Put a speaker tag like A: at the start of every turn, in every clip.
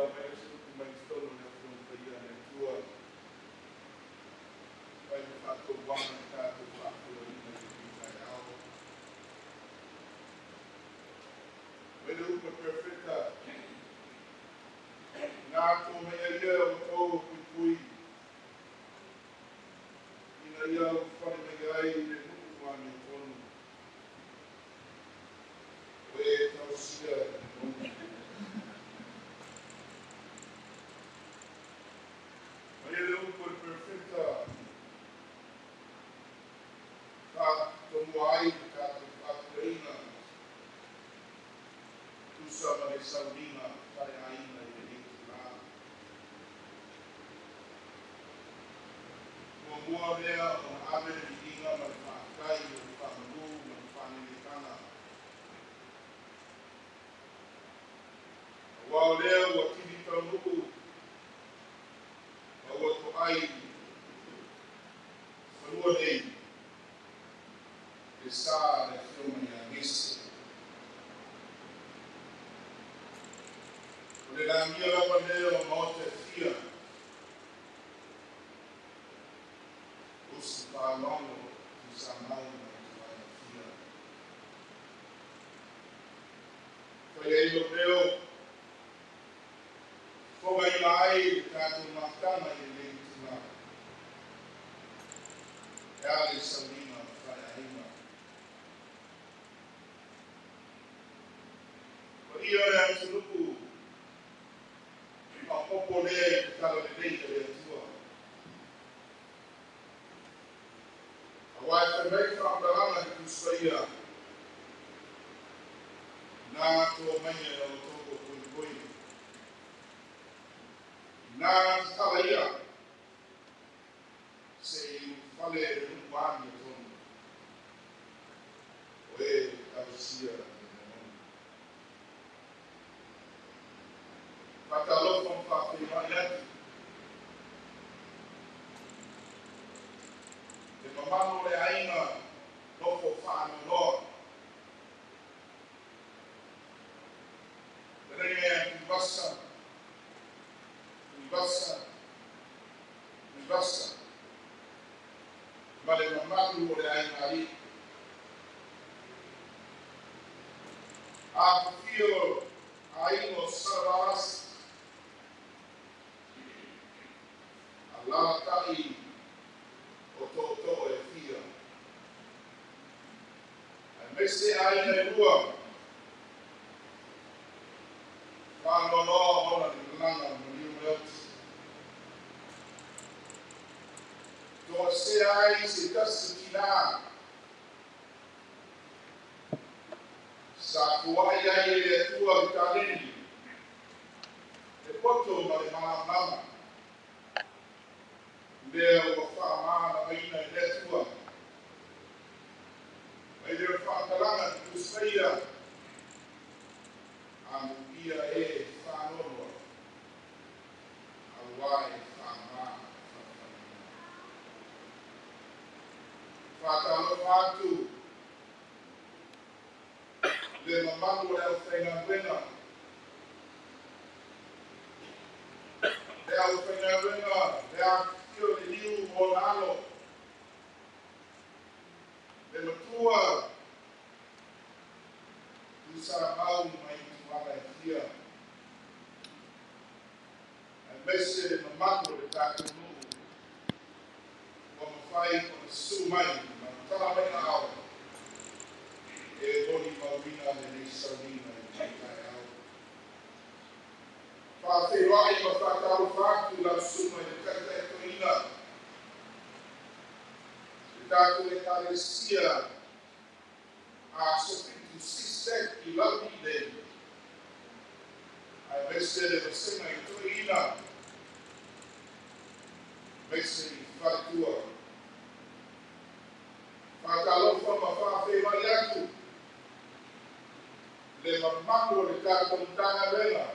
A: Ia mai se upu mai totonu o le Afioga Paia a le Atua, fai ma faatauaga i tatou faafeiloaiga i lenei taeao. Mai le upu a le Perofeta, na to mai ai ia o outou puipui, ina ia ulufale mai ai le nuu amiotonu, o e tausia i le mauga. Mai le upu a le Perofeta, faatonuina ai le tatou faafeiloaiga, tusa ma le sauniga faleaiga i lenei itula. Muamua lea ona ave le viiga ma le faafetai o le faamanu ma le faanenekana. Aua o lea ua kivi taunuu ma ua toai fanua nei le sa le Afioga ia Gese. O le lagia lava lea o maota e fia, usi faaaloalo Tuisamau ma ituaga e fia. Fai ai lou leo, fogaina ai le tatou mafutaga i lenei itula, e ala i sauniga faleaiga. Paia o le atunuu, maopoopo lea i le tala lelei a le Atua. Aua e fai mai faamatalaga i le Tusi Paia, na toa mai e la outou poipoi, na tatala ia se i ulufale le nuu amiotonu, o e tausia i le mauga. Faatalofa ma faafeiloai atu le mamalu o le aiga nofo faanoanoa. Fetalaiga ia Tuivasa, Tuivasa, Tuivasa, ma le mamalu o le aiga alii. Afifio aiga o Salavalasi, alaalatai o tootoo e fia. Aemaise aiga e lua, faanoanoa ona le gagana Maliumeoti. Toasea ai se tasi tina, sa fuai ai e le Atua le taleni, le poto ma le malamalama, lea ua faamalamalamaina e le Atua. Mai le faamatalaga i le Tusi Paia, amuia e faanoanoa, aua e faamafanafanaina. Faatalofa atu le mamalu o le aufaigaluega, le aufaigaluega, le afifio le liu ma ona alo, le matua Tuisamau mai ituaga e fia, aemaise le mamalu o le tatou nuu ua mafai ona susu mai ma tala mai aao e molimauina lenei sauniga i lenei taeao. Faafeiloai ma faatalofa atu lau susuga i le Taitai Toeaina, le tatou Ekalesia Aso Fitu CSEC i Laulii, aemaise le vasega i toeaiina, aemaise i faletua. Faatalofa ma faafeiloai atu le mamalu o le tatou Matagaluega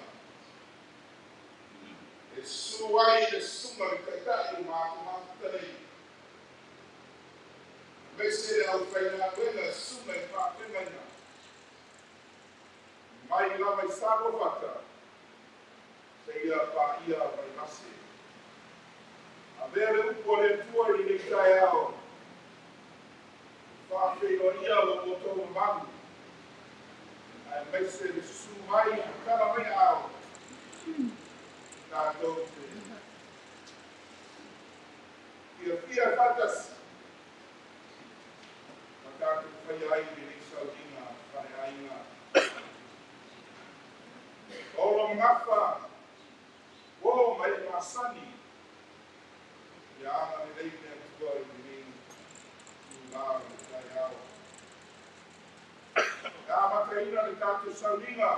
A: e susu ai le susuga i le Taitai o matou mafuta nei, aemaise le aufaigaluega, susuga i faafeagaiga mai lava i Saluafata. Seia paia Vaivase. Avea le upu a le Atua i lenei taeao, faafeiloaia lo outou mamalu, aemaise le susu mai ma tala mai ao, tatou te fiafia faatasi ma tatou faia ai lenei sauliga faleaiga. Paolo magafa, uo ma e masani, ia agalelei le Atua i lenei itulā o le taeao. E amataina le tatou sauliga,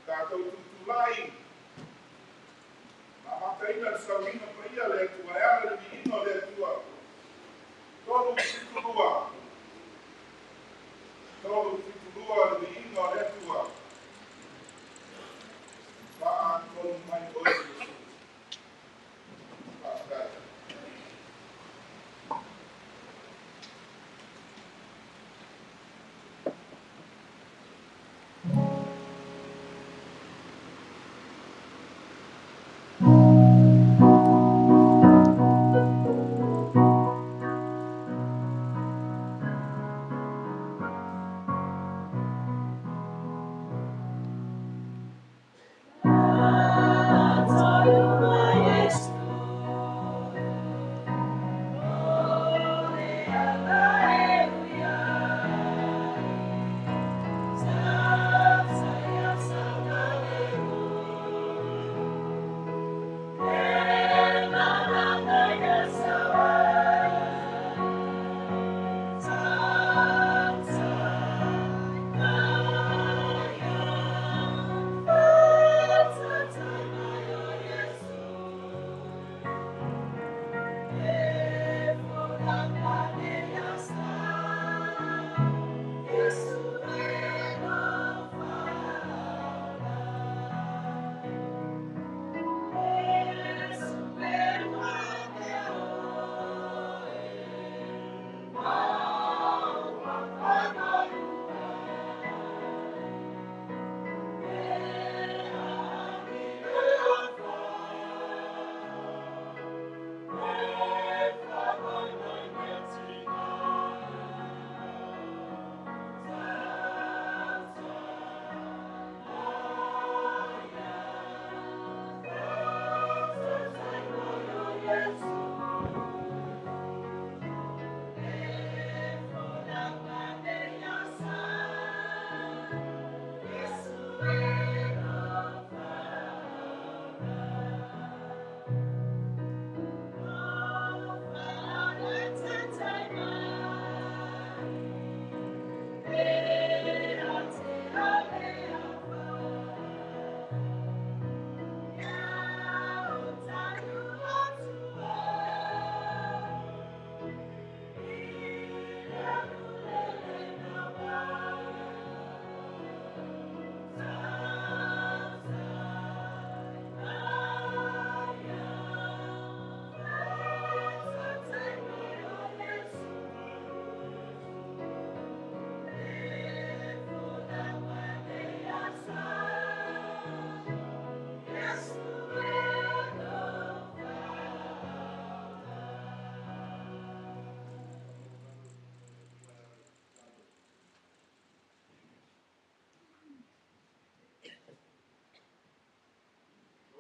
A: tatou tutulai, ma amataina le sauliga paia le Atua, e ala le viiga o le Atua. 372, 372 le viiga o le Atua. Faatonu mai oe Iesu. Faafetai.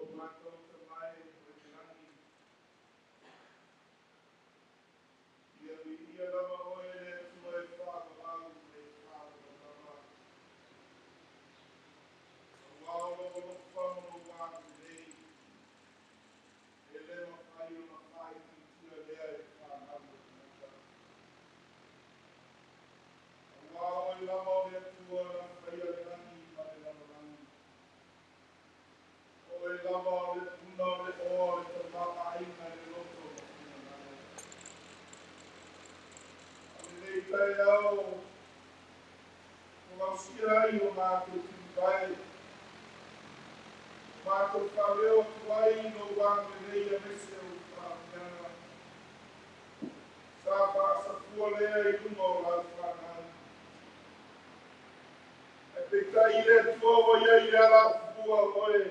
A: O matou tamai o le lagi, ia viia lava oe le Atua e faavavau le faavavava. Aua o lou alofa ma lou agalelei, e le mafai ona faaitiitia lea e le fanau a tagata. Aua oe lava o le Atua na faia le lagi ma le lalolagi. Oe lava o le puna o le oa o le tamaoaiga i le loto ma finagalo. A lenei taeao, ua lausia ai o matou tulivae, o matou faaleo atu ai lou agalelei aemaise o faamanuiaga. Sa faasafua lea i luga o lau fanau. Ae peitai le Atua ua i ai le alafua fua oe.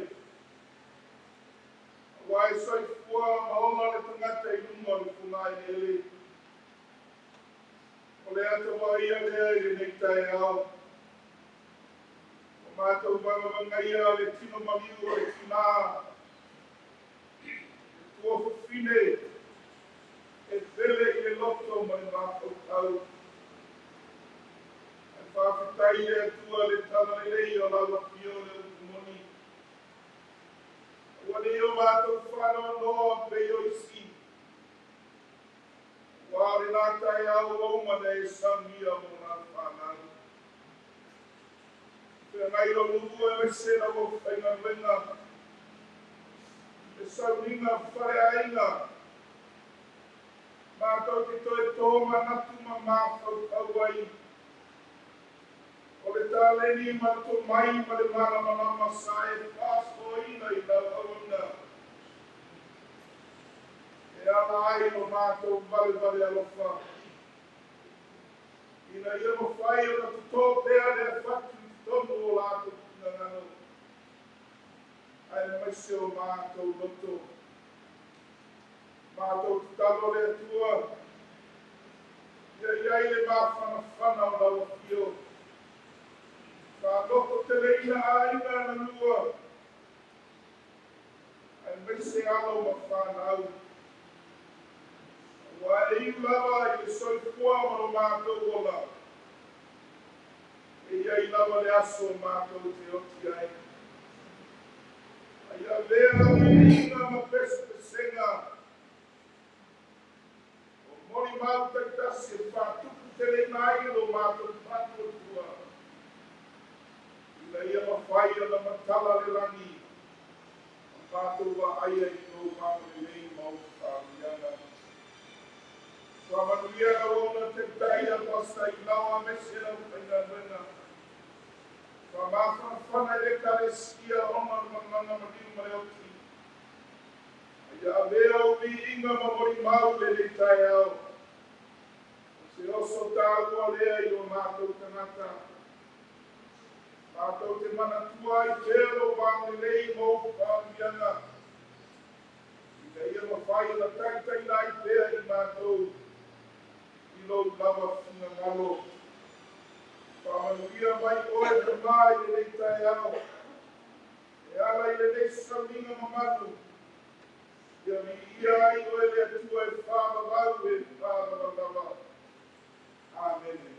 A: Aua e soifua ma ola le tagata i luga o le fogaeleele. O le ata vaaia lea i lenei taeao. O matou vagavagaia le tino maliu o le tinā. Le tuafafine e pele i le loto ma le mafaufau. Ae faafetai i le Atua le tagalelei o lau afio le upu moni. Ua ne i o matou faanoanoa pei o isi. Aua o lena taeao ua uma ona e saunia mo lau fanau. Feagai lou nuu aemaise lau aufaigaluega. Le sauniga faleaiga. Matou te toe tomanatu ma mafaufau ai. O le taleni ma le tomai ma le malamalama sa e faasoaina i lau auauna. E ala ai lo matou valevale alofa. Ina ia mafai ona totō pea le fatu i totonu o latou finagalo. Aemaise o matou loto. Matou tatalo le Atua. Ia i ai le mafanafana o lau afio. Faalototeleina aiga na lua. Aemaise alo ma fanau. Aua e iu lava i le soifua ma lo matou ola. E i ai lava le aso matou te oti ai. Ae ia avea viiga ma pesepesega. O molimau taitasi e faatuputeleina ai lo matou faatuatua. Ina ia mafai ona matala le lagi. Ma matou vaaia i lou agalelei ma ou faamanuiaga. Faamanuia lau auauna taitai a Pastor Ilao aemaise lau faigaluega. Faamafanafana i le Ekalesia ona o le malamaga maliu ma le oti. A ia avea ou viiga ma molimau i lenei taeao. O se oso taua lea i o matou tagata. Matou te manatua ai pea lou agalelei ma ou faamanuiaga. Ina ia mafai ona taitaina ai pea i matou i lou lava finagalo. Faamanuia mai oe Tamā i lenei taeao. E ala i lenei sauniga mamalu. Ia viia ai oe le Atua e faavavau e faavavau lava. Amene.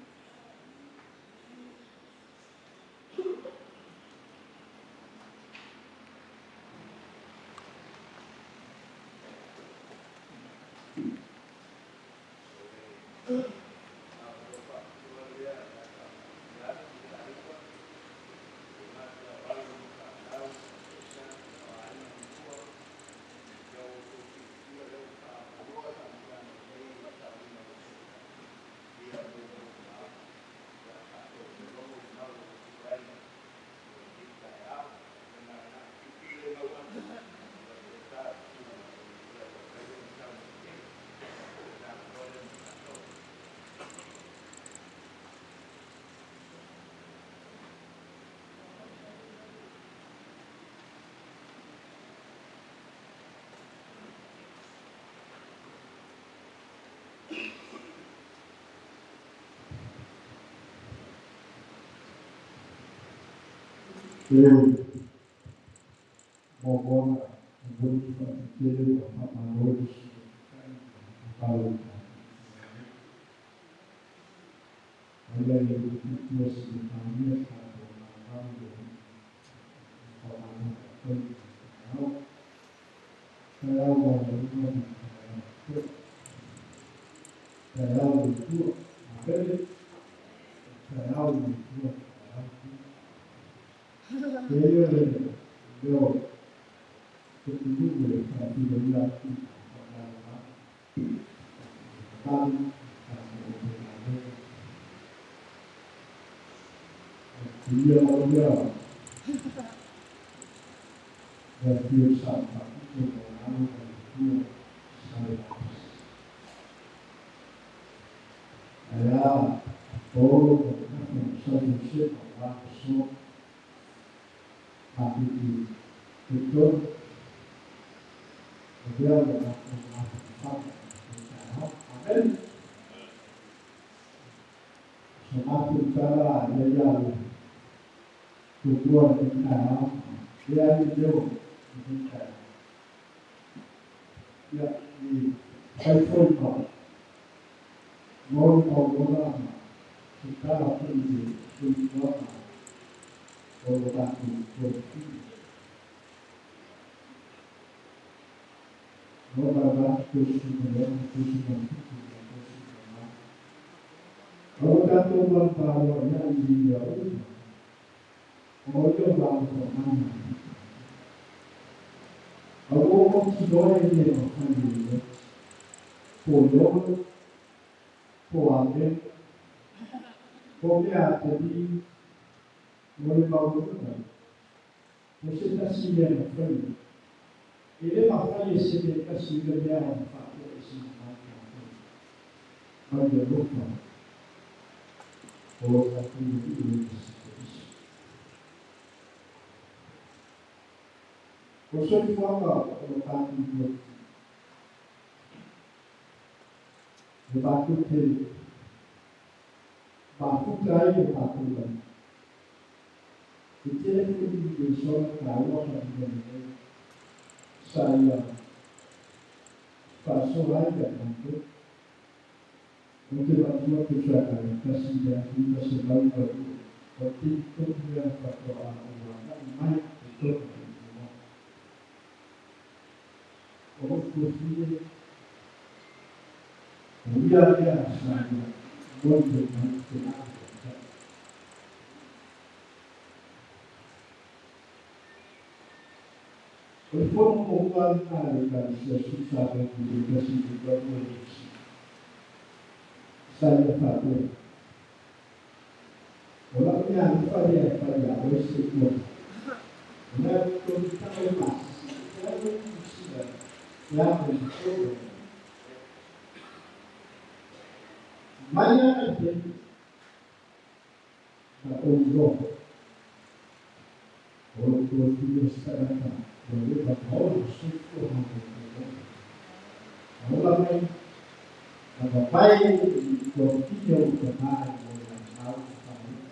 B: Muamua momoli faafetele ma faamalo i le Aia i le tutua silimamia tatou maumau le faamalo faafetai taeao. Taeao maualuga ma taeao toa. Taeao le Atua, Amene. Taeao le Atua, taeao. Kēia le leo tutunu'u e faatinoina atu faamalamalama. Tali tatou aufaigaluega. Ia o ia le afio sa faapito ma alo ma le Atua sa le malosi. Ae a Paolo ma le kafa o San Josefa aua le so. matou te tonu o lea ua matou mafaufau i taeao. Amen. So matou tala ia ia le tumua i taeao. Lea i leo i taeao. Ia, i fai foi ma moli mauola ma se tala foi i le soifuaga o lo tatou tofili. Nova 8 tosi ma 6 tosi ma 7 tosi ma 8. O tatou manupaloa ia i mea uma. O ia ua mana. A ua mautinoa e le mafai e le po iolo, po ame, po mea ateli, mo le maualuga. O se tasi mea mafai. E le mafai e se mea tasi le mea ona faatoesina mai tatou. Mai le alofa o lo tatou Alii o Iesu Keriso. O soifuaga o lo tatou lotu. E matou te mafuta ai o tatou lagi. E tele foi i le taua ma mea lelei. Sa ia faasoa ai ia matou. O te matua tusa ai tasi le 1982. O te tonu mea faatoa ua agai mai i totonu o le O lou tuafie, o ia lea sa ia moli mai te ave. O le fono muamua lena a le Ekalesia Susa i le 1926. Sa ia faapea, o lau meaalofa lea e fai iā oe se ua. O le tolitaga i masisi, e te alu ai Niu Sila e amo i totonu. Mai lava le taimi na ou iloa o lou tuafia se tagata ua leva ona ola soifua mafaufau. Na ola mai na vavae i tuafia o tamā i mo le lamau ma whanau.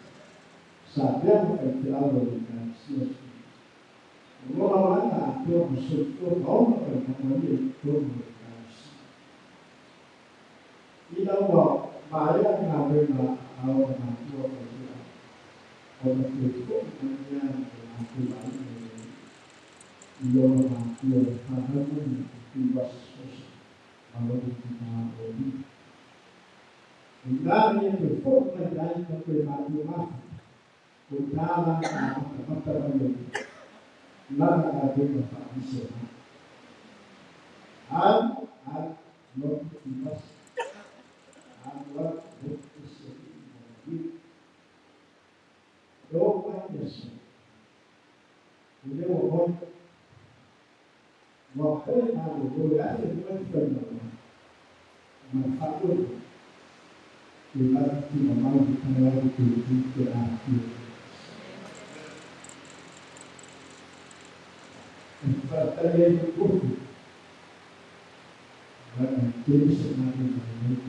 B: Sa avea ma faifeau o le Ekalesia Susa. O lona olaga atoa ma soifua ma ona faigamalie i totonu o le Ekalesia. Ina ua maea galuega a ona matua faifeau, ona toe fo'i mai lea i le latou aiga i ona matua e fanau mai i Tuivasa-Sosa ma lona tinā o Lima. O i ina ia toe fo'i mai ai ma toe matua mafuta, o i tā la na amatamata mai ai lana galuega faamisionari. Alu, alu, lotu Tuivasa. Alu, alu, lotu ese alii ma malie. E oo mai le aso, o lea ua hoi, ua hoi malōlō e afe mai le faimalaga ma le faamoemoe e manatu mamao i taeao i te te afio. E faafetai ai le tofu, leaga e tele se galuega lelei.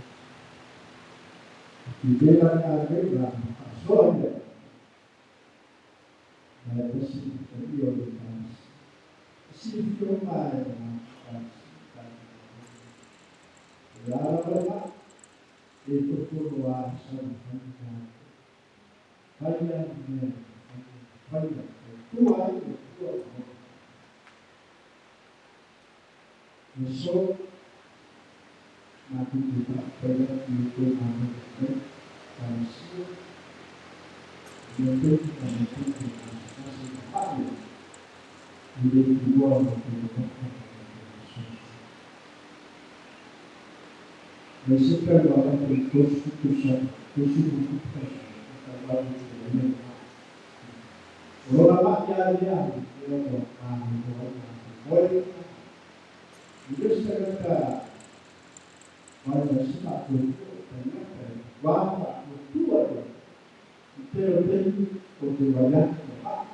B: E tele la galuega na faasoa ia ma e tasi ma paia o le Ekalesia. E silafia uma e le matou Ekalesia. O le a lava le maa, e tofono a sau fai na fai a mea fai e tua ai le tua o le so matou te faafetai atu i tou galuega fai Ekalesia mea taimi ma mea taimi e gasegase ma ma'i ai e le tuua o matou alofa ma matou fesoasoani. Mai se talu amata i 30 tausaga, 37 tausaga, ma talu atu i le lea ma'i. O lona ma'i lava lea e ono malolo ai matou. Moe i le isi tagata mai ma se faatuatua o tagata e matua faatuatua ia i tele o taimi o te vaai atu ma ma'i.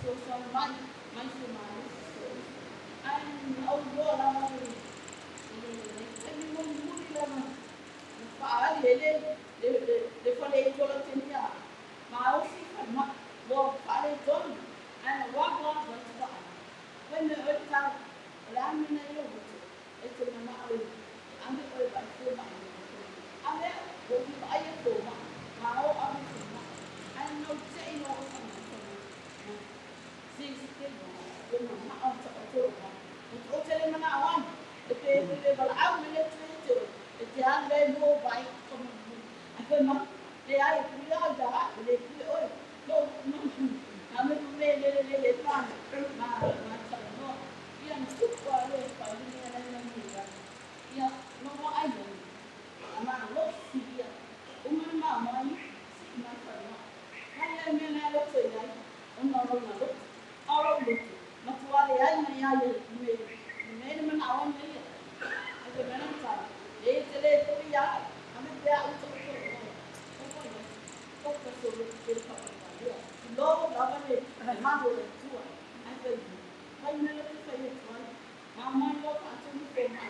C: So mai mai se mai so ai au lo la ma le le le mo mo la ma fa ali le le le le fa le ko la tenia ma o si fa ma wo fa le ton ai wa wa wa ta when me o ta la mi na yo e te mana o ame o ba fo ma ame wo ki ba ye fo ma ma o ame fo ma ai no te no o sa ma si si te no o ma ma o ta o ma o te le mana o e pe le ba au me le te te e te an le mo bai ko mo a fe ma le ai ku ya da le ku o no no ame me le le le pa ma ma ta no ia no ku le pa ni na na ni ia no mo ai no ama lo si ia uma ma ma ni si ma fa no ai le me na lo te ai ona ro na lo aro lo ma tu ale ai na ia le me me me na on le ia ai te me na ta e te le ko ia ame pe a u to to o ko ia o ko so lo te pa pa ia lo la va le ma lo le tu ai fe ai me le te fe tu ma ma lo pa tu ni fe ma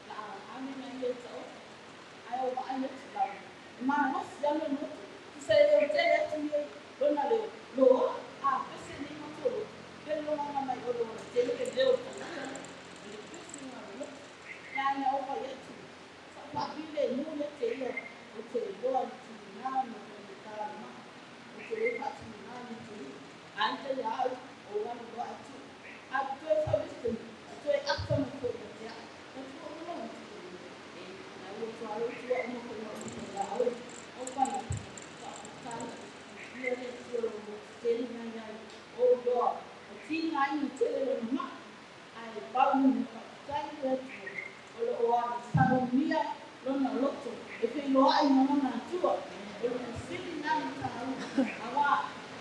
C: la ame na ia to ai o ai le la ma no si ame no tu se le te le tu ni lo na le lo a pe se ni mo to pe lo na mai o lo te le le o to le pe se na lo ya na o pa ye tu sa pa bi le mu le te le o te lo tu na no ni ta ma o te le pa tu na ni tu an te ya o wa no a tu a tu sa wisdom tu e akta mo ko ya o tu o no e na o tu alo tu o mo ko no la o o pa ta ta le le tu o te ni na ya o do o ti na ni te le ma ai pa ni pa ta le tu o lo o a sa mia lo na lo tu e fe lo ai mo na tu o lo si ni na ni ta a wa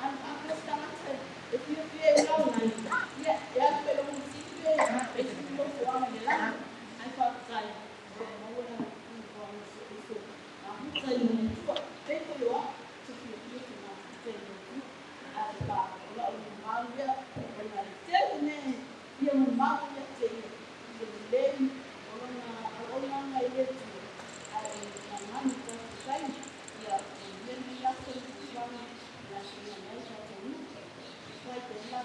C: an a ko sta na te e fi fi e lo na ya ya pe lo si pe e si lo fo a me la ai fa ta mo wa na ni ko so so a hu ta ni tu pe ko lo tu fi fi tu na te ni tu a pa lo ma ya o na te ne ia mo ma ya te ni le o na o na na ile tu ai na na ni ta sai ia ni ni ya se ni ya na si na na ya te ni sai te la.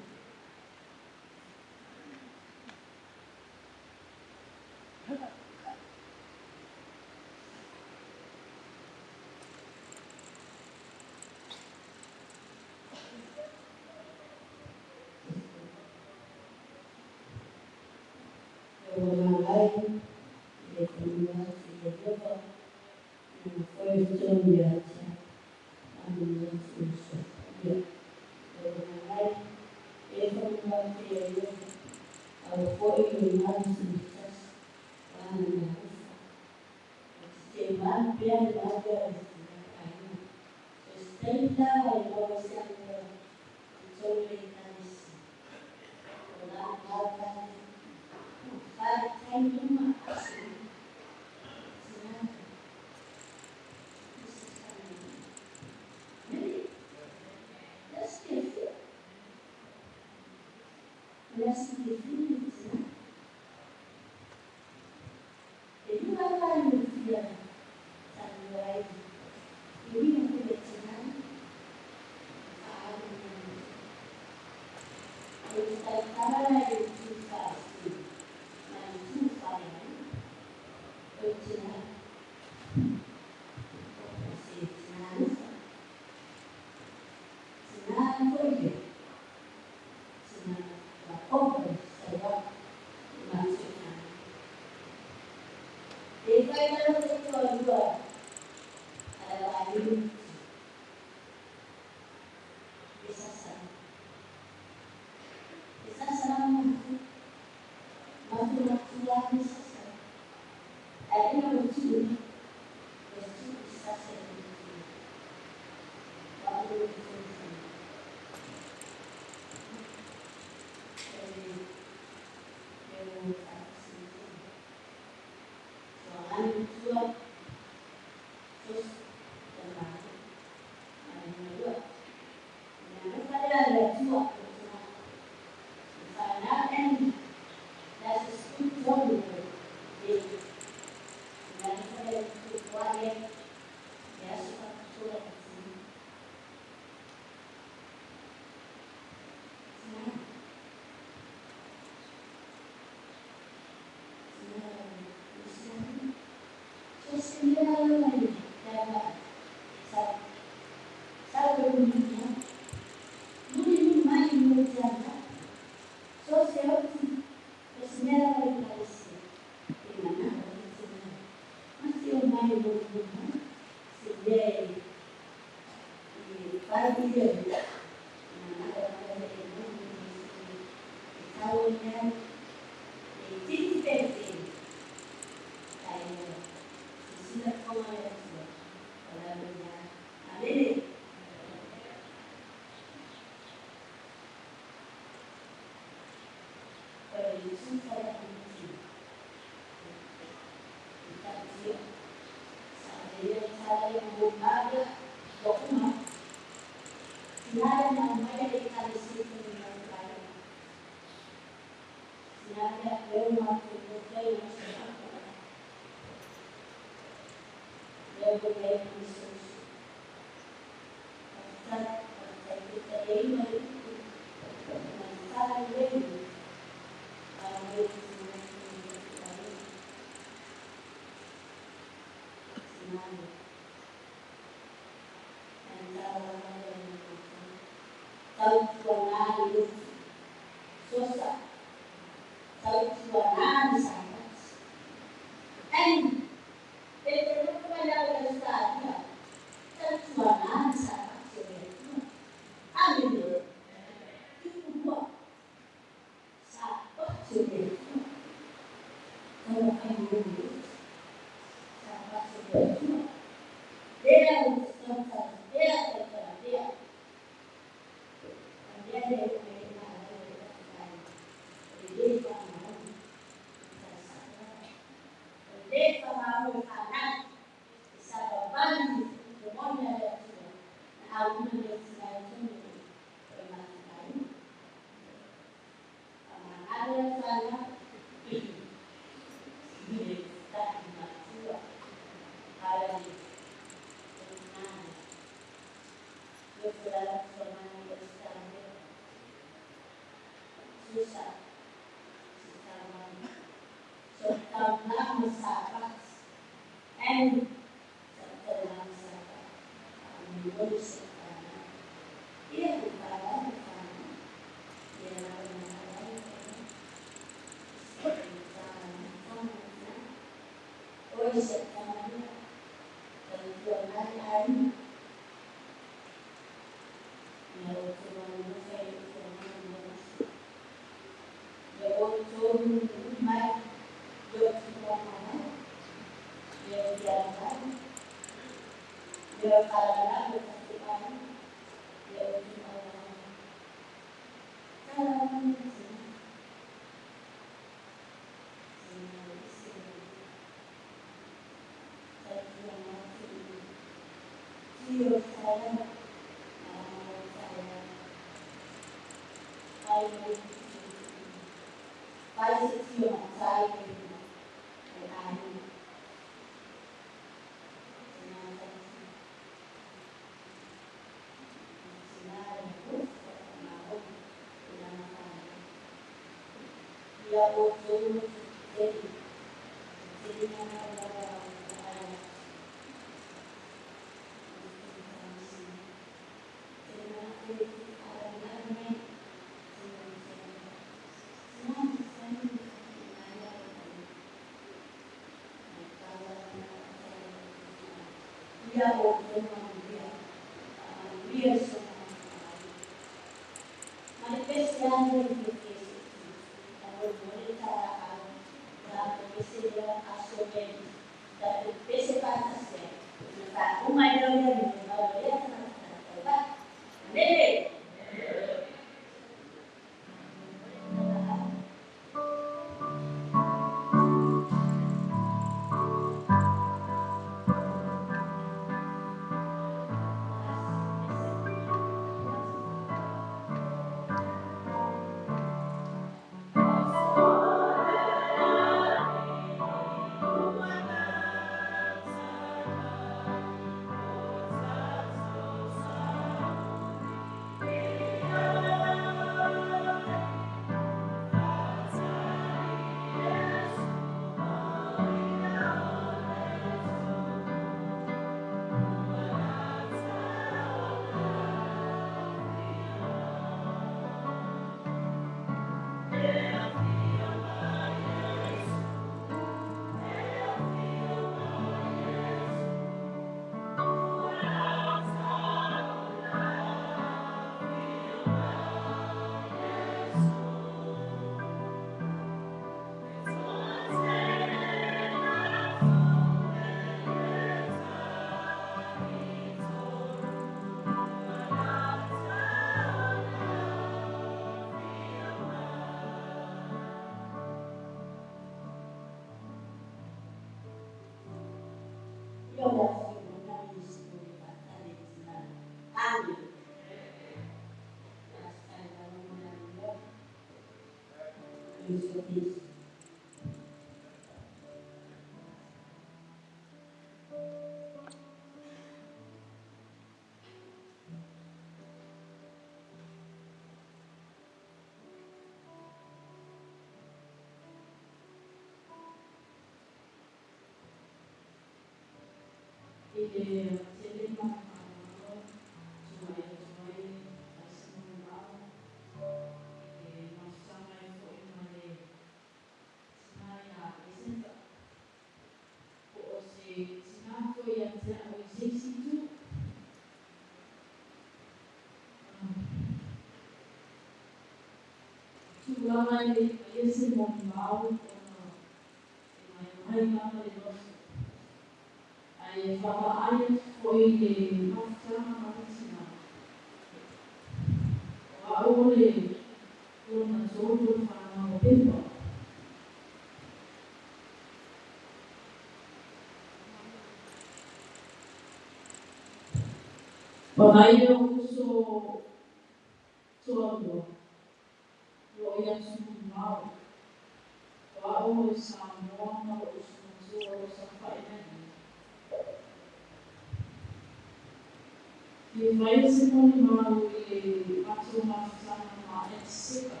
C: Le mai se molimau i le matou mafutaga ma Etiseka.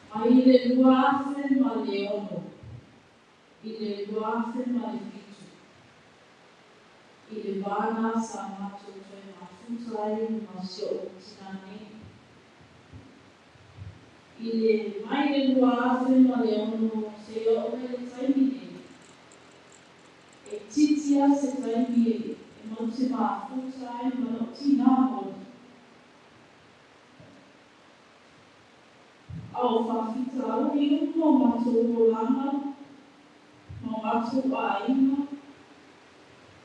C: Mai le 2006 i le 2007, i le va lena sa matou toe mafuta ai ma si o'u tinā nei. I le mai le 2006 seia oo mai le taimi nei, e itiiti lava se taimi e matou te mafuta ai ma lo'u tinā moni. A o faafitauli uma o matou olaga ma o matou aiga,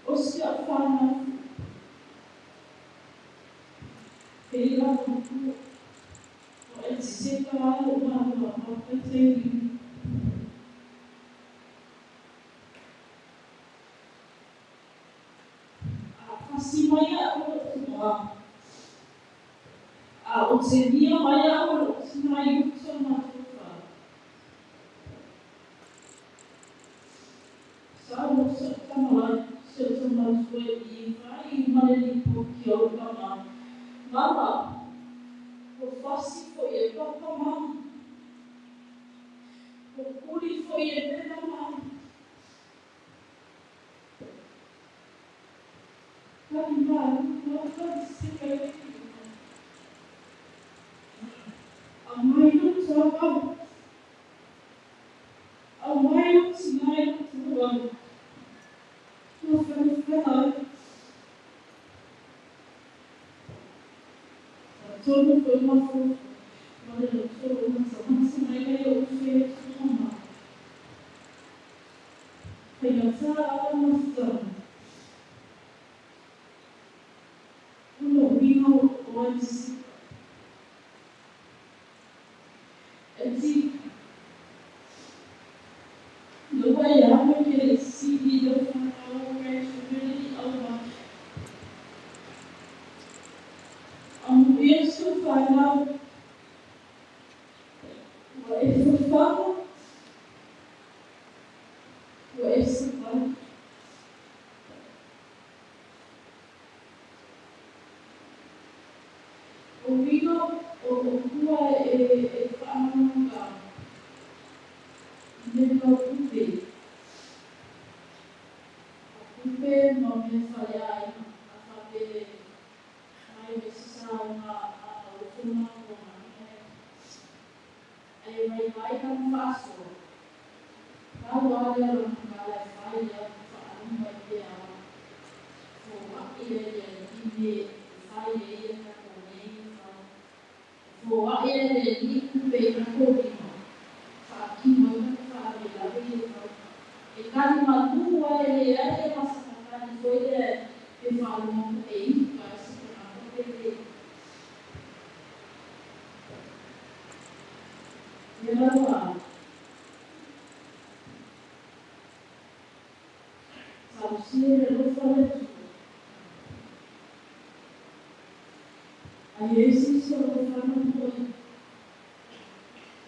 C: o si a'u fanau pei lava o Etiseka lava lo'u mafaufau vaitaimi. A fasi mai a'u e lo'u tamā, a otegia mai a'u e lo'u tinā i uta o le matou fale. Sau sa'u tamalai, si o'u tama matua i fai ma le lipoti a lo'u tamā. Mama, ua fasi fo'i e papa mama. Ua kuli fo'i e pena mama. Kali malu Etiseka i le Aumai lou taavale. Aumai lou tinā i lou taavale. Mafanafana ai. Tonu fo'i mafaufau ma le loto o matamata mai ai o'u fetuga. Faigatā lava le mafutaga. O le uiga o Etiseka. Eti, le ua e amo ke le sili le whanau graduate au ma. Amuia si ou fanau. Ua e fafaga. Ua e savali. O uiga o kua e whaananga i me kau kupe. O kupe ma mea whare ai a whape mai me se saonga a utuma ko ngā Ai vai vai ka whaasoa. Ka wā lea lo ngā e whai lea whaaluma i te awa. Fo wai e le i me whai e ia ka kō nei whau. Fo wai e le ni kupe i ka kō lima. Whaakino i ka whaare lawe i e whau. E kani manu ai le ai e masakakani foi le pe whaaluma e i ka e se ka pe le. Ia lava. Tausia le alofa o le Atua. Ai e se isi o alofa na moe.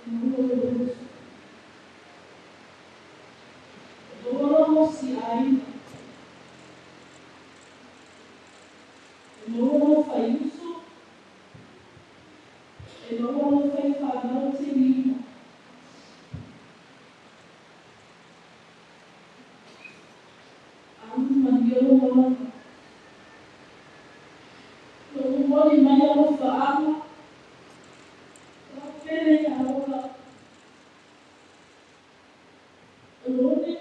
C: E maua le loto. E maua lau mosi aiga. E maua lau faiuso. E maua lau faifanau te lima. Alu manuia lou olaga. Lou momoli mai alofaaga. Lau pele ia ola. O Rone.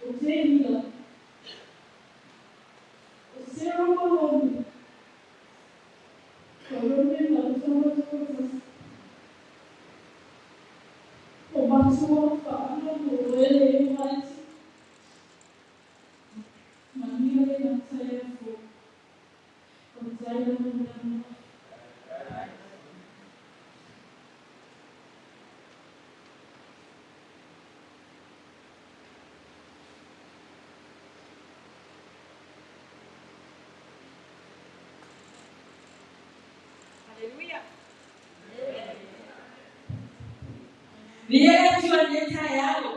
C: O Teila. O Sarah Malone. O Rone ma le tama tuatasi. O matua alofaaga mo oe le e maiti. Manuia le gatai afo. O tai lava mo le avanoa.
D: Hallelujah. Viera tu le taeao.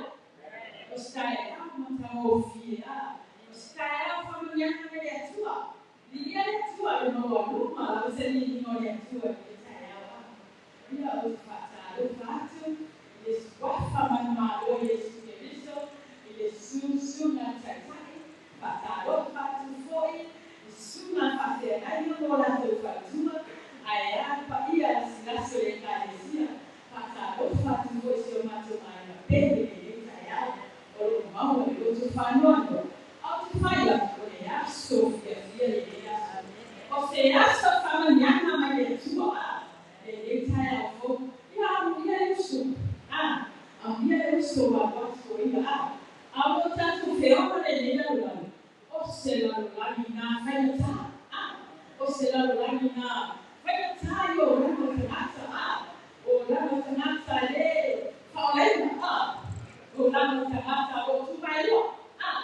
D: O se taeao matagofie a. O se taeao se lalolagi nā faigata a o se lalolagi nā faigata i o olaga o tagata a o olaga o tagata e lē faolaina a o olaga o tagata o tumailua a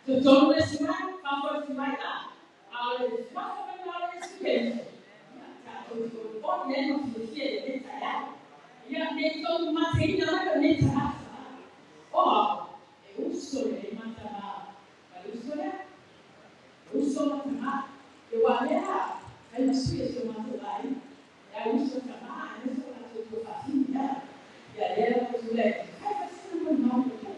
D: totonu le isi mai fafo le isi mai a a o le suafa maiga o Iesu Keriso ia tatou te olioli ai ma fiafia i lenei taeao ia nei tou mateina mai o lenei tagata a o ao e uso lelei ma tamā ma le uso lea e uso ma tamā e ua lea fai ma sui e si o matou aiga e au uso tamā aemaise o latou tuafafine a ia lea ua tulai atu fai ma sina molimau puupuu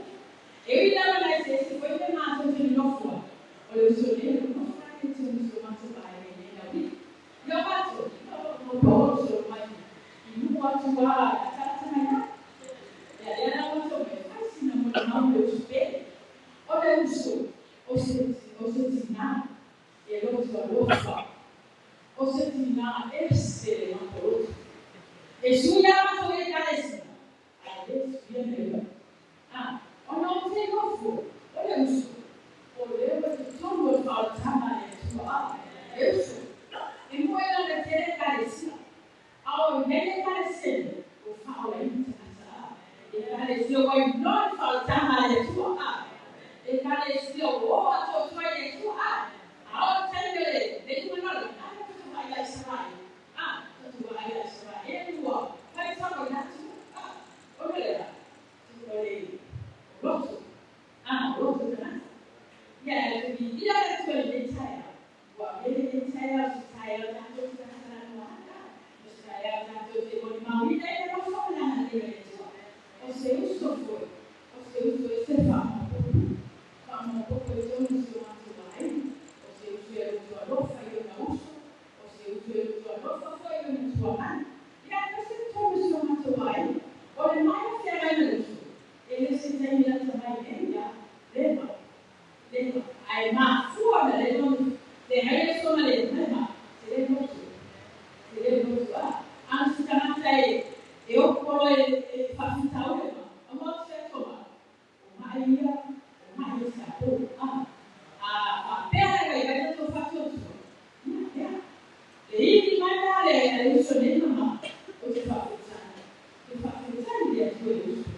D: e ui lava na eseese foi mea matou te nonofo ai o le uso nei o le nofo ai e tonu si o matou aiga i nei laui'a ia o matou ia o loo maua solo mai i nuu atu a latalata mai ai ia lea la ua tou mai fai sina molimau le uso pele o le uso o se tinā e loto alofa o se tinā ese le matoloto e sui lava matou i ekalesia ae lē suia mea uma a ona o te nofo o le uso o lea ua totonu o le faaolataga a le Atua a le uso e moe lana tele ekalesia a o i ai ekalesia nei ua faaolaina tagata a ekalesia ua iloa le faaolataga a le Atua a ekalesia ua o atoatoa i le Atua a a o le taimi o le le lumanala a le tatou vaai ia Isaraelu a tatou vaai ia Isaraelu ua faitau ai atu a o le lea o le loto a loto tagata ia e viia le Atua i lenei taeao ua avea lenei taeao se taeao tatou te talatalanoa ai a o se taeao tatou te molimauina i le alofa ma le agalelei o le Atua o se uso foi o se uso e se faamaopoopo faamaopoopo i totonu o si o matou aiga o se uso e loto alofa i ona uso o se uso e loto alofa foi i ona tuamanu ia aemaise totonu o si o matou aiga o le maea feagai ma le uso e le se taimi lata mai nei ia leva leva ae mafua ona leva feagai le uso ma le leva te le loto te le loto a a o se tagata e e opolo e e faafitauli ma o maota se toma o mai ia o mai ia se apo a a faapea le vaivai tatou faatuatua ia lea le ivi mai la le le uso nei mama o te faafetai te faafetai i le Atua i le uso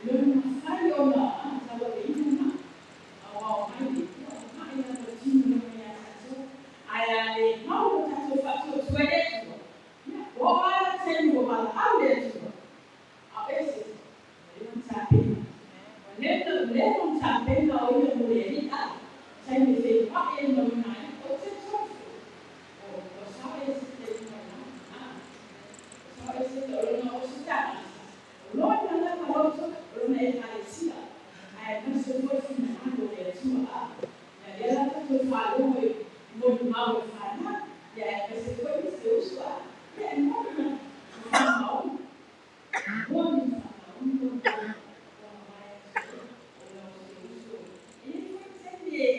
D: lona mafai ona a tauaveina ma aoao mai le Atua o mai lava tino lava ia tatou ae a le mau lo tatou faatuatua i le Atua ia ua oo lava le taimi ua valaau le Atua a o ese ua leva ona tapena ua leva leva ona tapena o ia mo le alii a taimi e feiloai ai ma lona aiga ou te talitonu foi o ua sao ia se taimi mai lagi a ua sao ia se o lona o se tagata o lona lava loto o lona ekalesia ae aemaise foi finagalo o le Atua a ia lea la tatou faalogo i molimau e fanau ia aemaise foi se uso a ia e moni ma faamaoni moni ma faamaoni ona ua mavae atu ona o se uso e i ai foi taimi e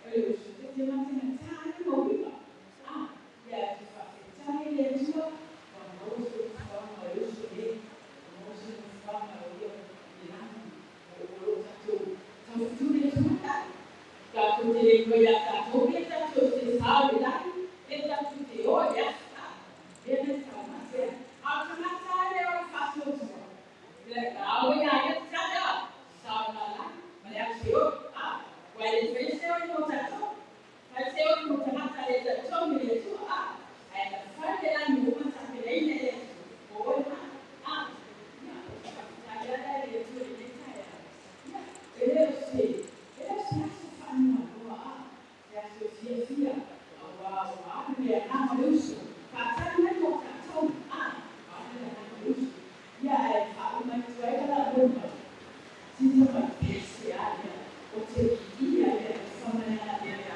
D: o le uso te te mategata ai ma uiga a ia te faafetai i le Atua ua maua se nofoaga o le uso nei ua maua se nofoaga o ia i lagi o o loo tatou taufetuli atu ai a tatou te le iloa ia tatou pe tatou te sao i le lagi pe tatou te o i le afi a lea na taumate ai a o tagata lava lea o le faatuatua le ao ia ia tatala sao la lagi ma le afi o a ua e le faia se o i mo tatou fai se o i mo tagata le talitonu i le Atua a ae na fai le lagi ua uma tapenaina e le Atua o oe ma a ia o te faafetai ala i le Atua i lenei taeao ia e le o se e le o se aso faanoanoa a se aso e fiafia auā ua alu le agaga o le uso faatali mai mo tatou a ua alu le agaga o le uso ia ae faauma atu ai la lau molimau sina mai pese a ia o te viia le alofa ma le agalelei.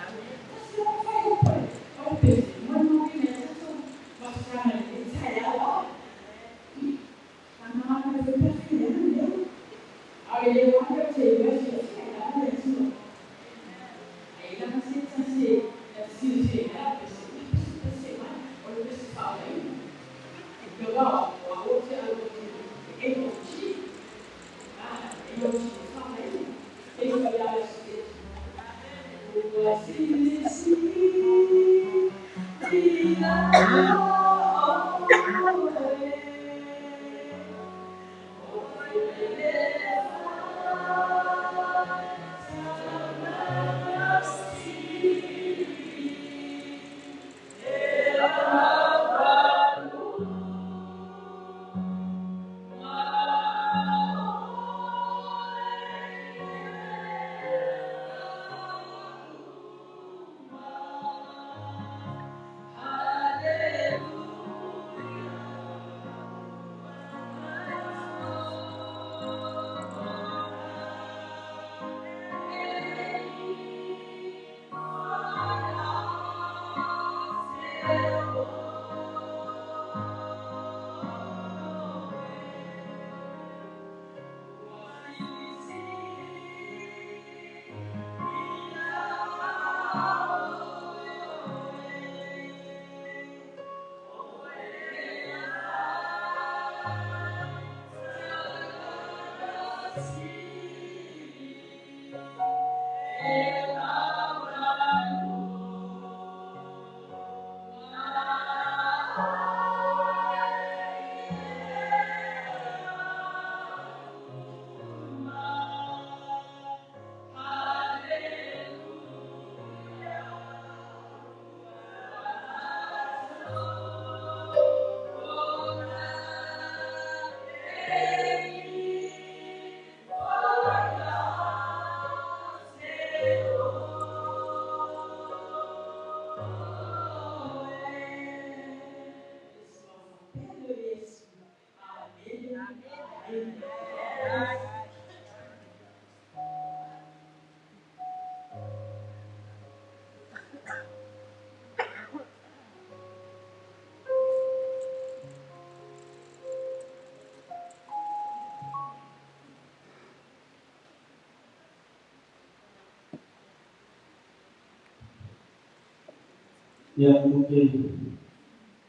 B: Ia mungkin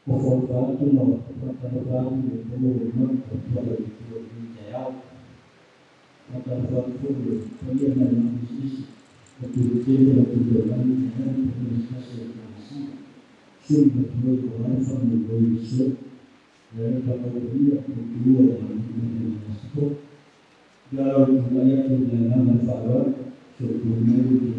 B: performa no performa itu memang itu jauh atau performa dia memang bisnis betul-betul betul-betul sumber orang family dari dia berdua dan kalau wilayah dengan manfaat sebelumnya itu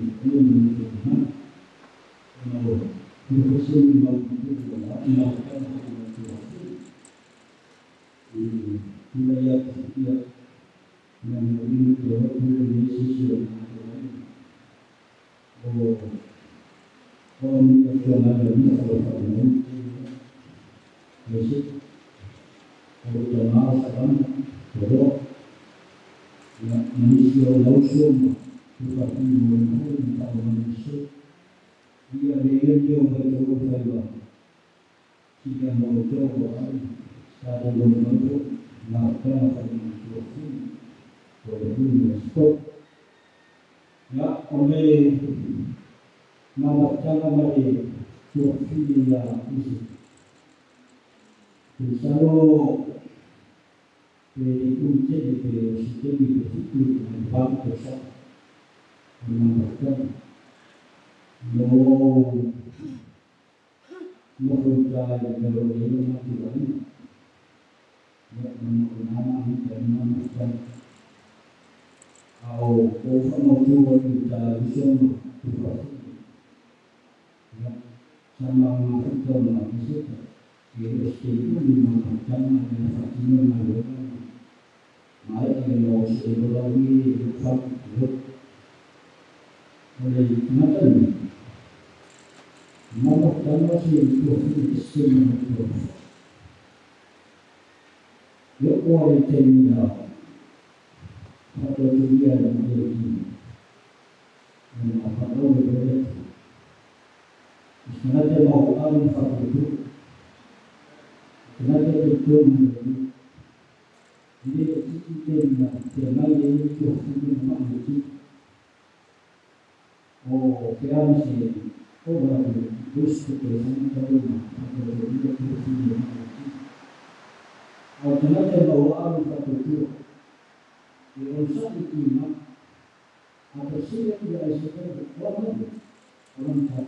B: Orang tak.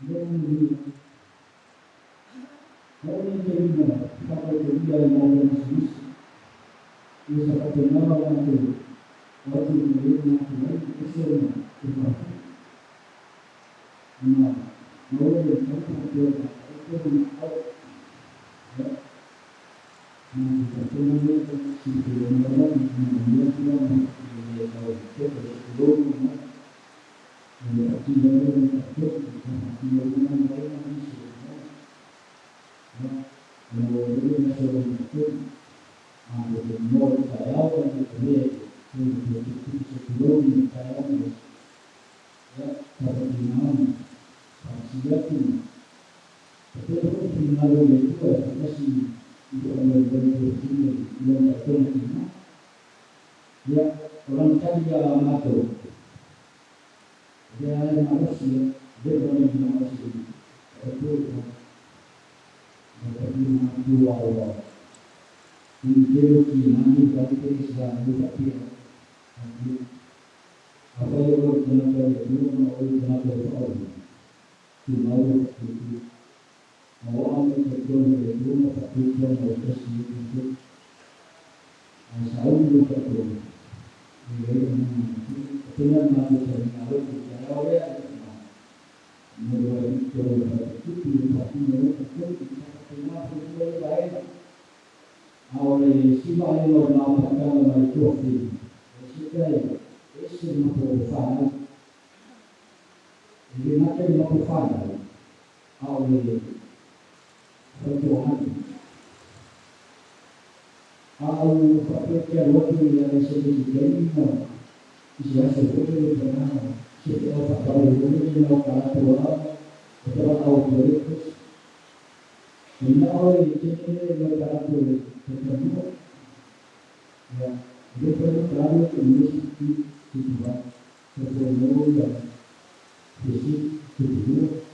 B: Dia ni. Orang ni terima. Sampai ke dia yang mau masuk. Ia sampai nama orang tu. Waktu dia nak keluar, itu semua. Nah, mau dia sampai dia itu ya. Nah, kita tunggu si dia orang dia dia dia tahu itu belum dia tidak ada dia dia mau dia masuk itu ada mau saya dia sebelum saya ya dapat dimana siap tapi itu final itu masih itu orang berpikir yang tak tahu ya orang cari amato dia manusia dia boleh manusia itu dapat dua Allah ini dia nanti berarti Islam itu apa yang orang tenaga itu orang tenaga itu mau itu mau ambil kejuan itu mau tujuan mau kasih itu asal itu betul ini manusia harus bicara ya menurut itu itu itu baik oleh sifat yang orang dalam itu itu itu Jadi macam mengufan oleh Tuhan. Au pakai waktu yang sedikit ini, siapa sebut pernah siapa baru ini mau kalah tua atau autoritas. Ini oleh jadi mau kalah tua ketemu ya dia perlu terlalu ini itu sebelum Jadi itu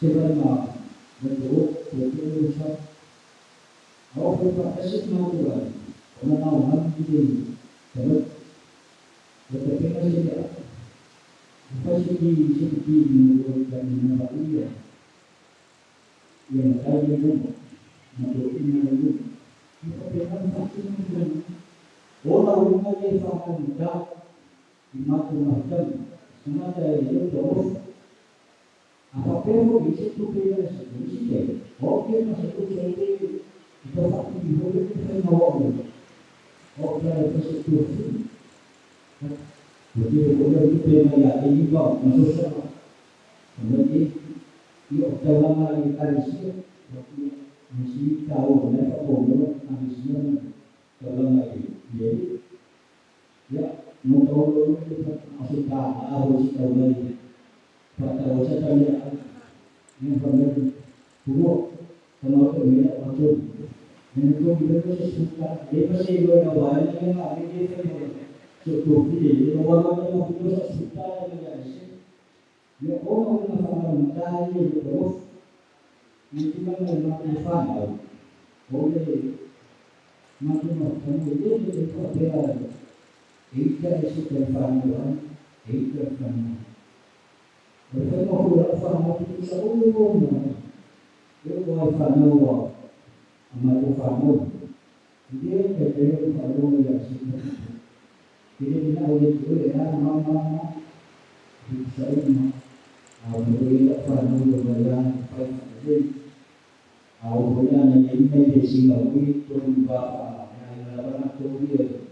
B: sebenarnya bentuk betul usah. Awak buka esok natural, karena mau ini, kalau tetapi masih ada. Apa sih seperti menurut kami nampak ia, yang tadi itu, atau ini itu, kita memang pasti mungkin. Orang orang yang faham tak, macam-macam. Semata itu terus apa perlu bisa tu pilih sendiri. Okey masuk tu jadi kita fakir di boleh kita mau. Okey ada masuk tu. Jadi boleh kita ya ini kau masuk sama. Jadi ia dalam lagi tradisi, mesti tahu mereka boleh tradisi dalam lagi. Jadi ya Muntah masuk tak harus tahu lagi. Pada wajah kami yang pernah dulu kalau kita macam ini tu kita tu sesuka dia pasti dua nama yang ada dia cukup dia orang yang tu sesuka dengan dia orang yang faham mencari terus ini cuma memang faham boleh macam-macam dia itu apa Eita esse telefone, eita telefone. Eu vou falar que isso é um eu vou falar mas eu falo. Dia que falou e assim. Ele não olha tudo, é não não. Isso aí não. A mulher falou do baiano, pai dele. A mulher nem tem cima, muito ba, ela vai todo dia.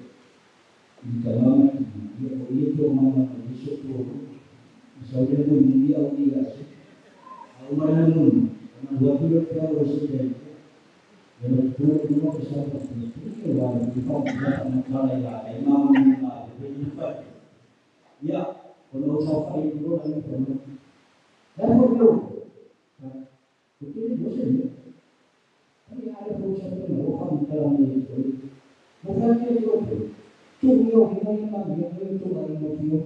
B: Di dalam dia itu mama disyukur. Misalnya pun dia dia umar namun dua puluh tahun sudah. Dan dua puluh besar itu orang di kampung ya imam ya kalau sampai itu nanti perlu. Dan perlu. Itu dosa. Tapi ada proses itu dalam itu. Bukan dia itu. 重要的那一面重要的那一面，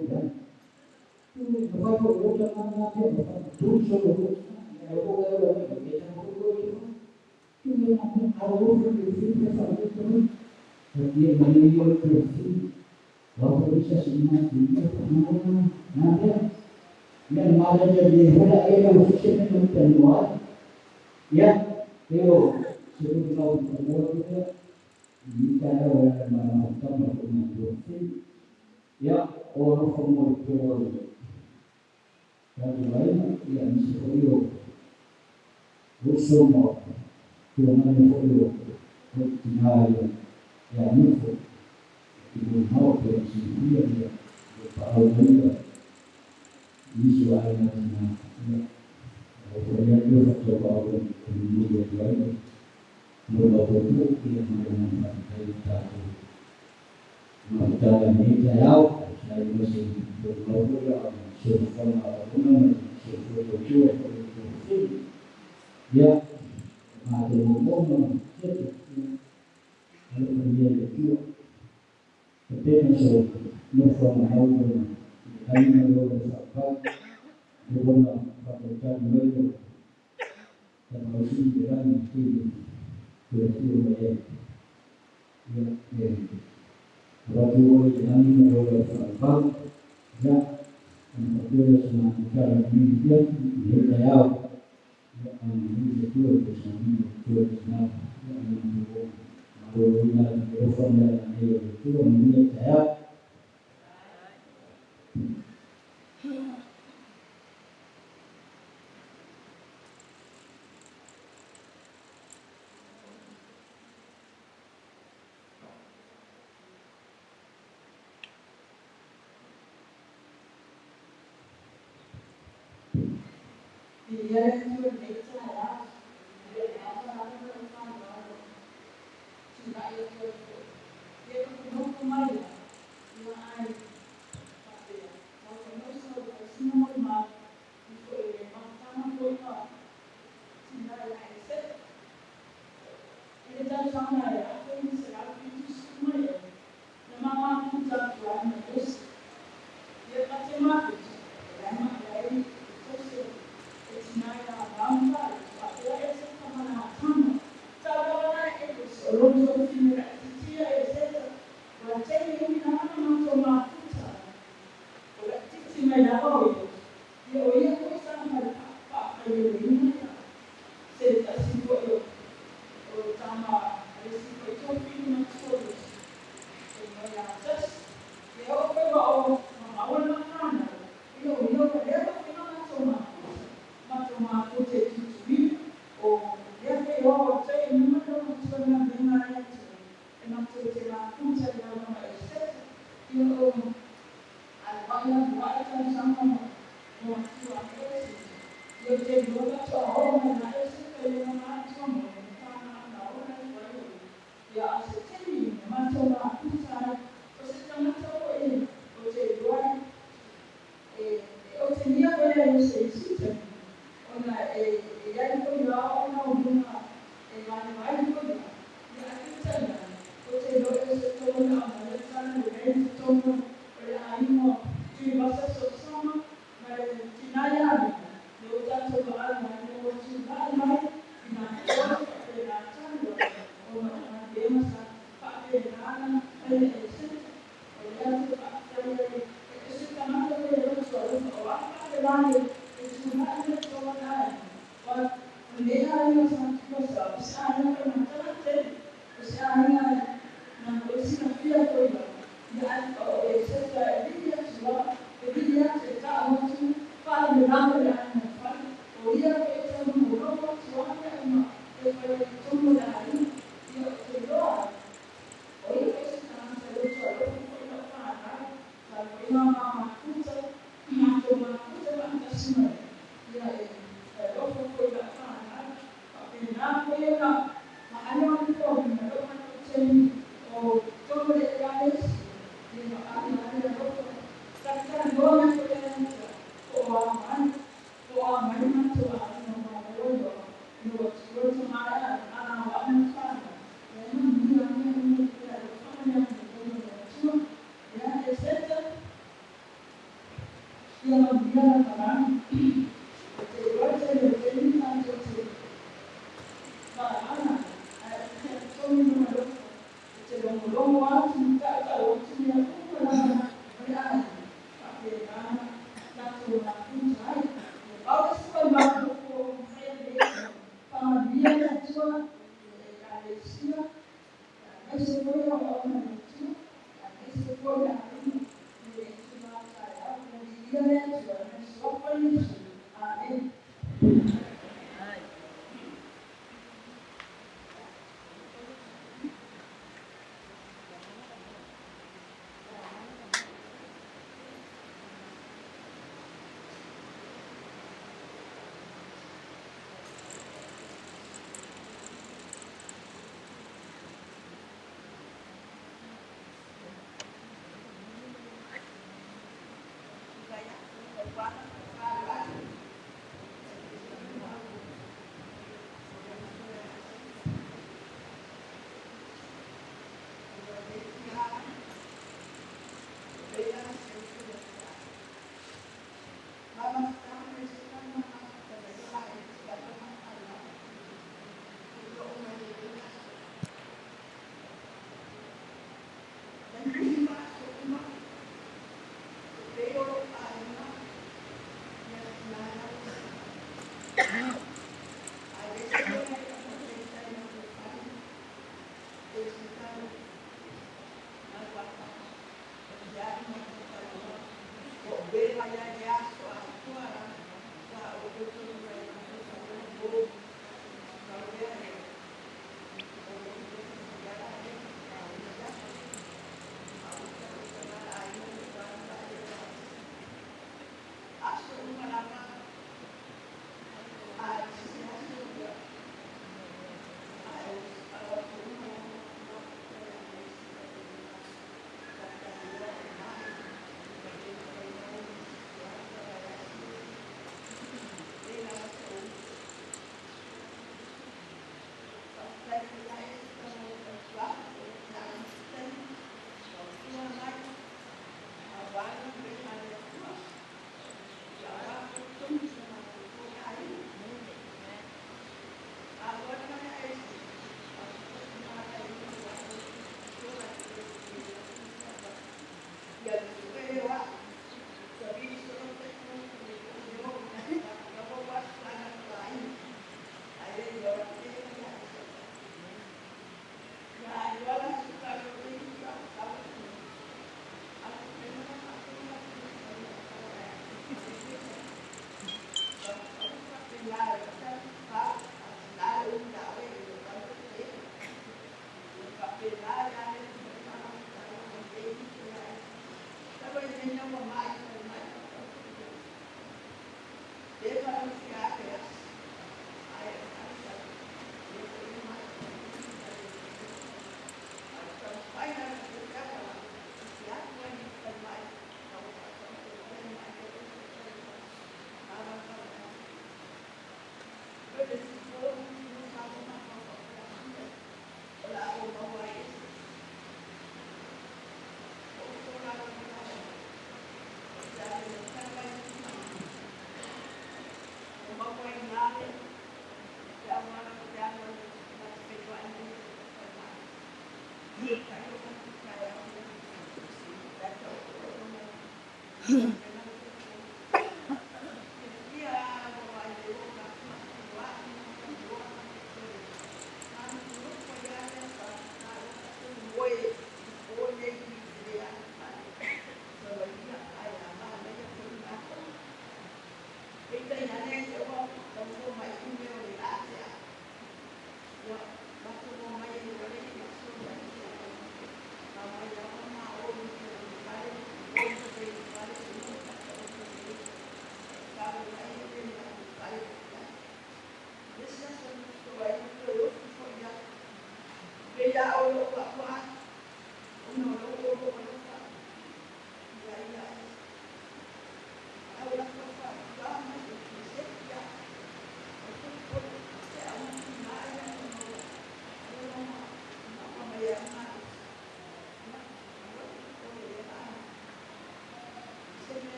B: 因为我我讲那那边我读书我我我我我dia beliau bersih, waktu bisa semua dia nanti
E: Ia na mala ia le hula ia na usise me no tanoa. Ia eo se ko mau mo ia ni ta na o na ma ma ta ma ko na to. Ia o no fo mo te o. Ia vai ia ni se ko io. O so mo te o na ni fo io. O ti na ia. Ia ni fo. Ti mo mau pe si ia ia. O pa o ia. Ni so ai na na. Ia. O ko ia io fa to pa o ni ia ia. Mo la ko tu ia ma na ma ta ta ko. Ma ta ni ta yao. Sai mo se ko lo ko ia so fa na o na ma so ko to tu e ko to. Ia ma te mo mo no se te. Alo ko ia le tu. Te pe so no fa na au na. Ai na lo le fa pa. Mo na fa te ta mo le. Ta ma si de ra ni ti. Ko ti o e. Ia e. Ratu o i nani na lo le fa pa. Ia na pa te sa na ka ra ni ia ni ta yao. Ia a ni le tu e sa ni tu e na. Ia ni mo ma lo ina ni o fa na ni o tu ni ta yao.
D: Thank you.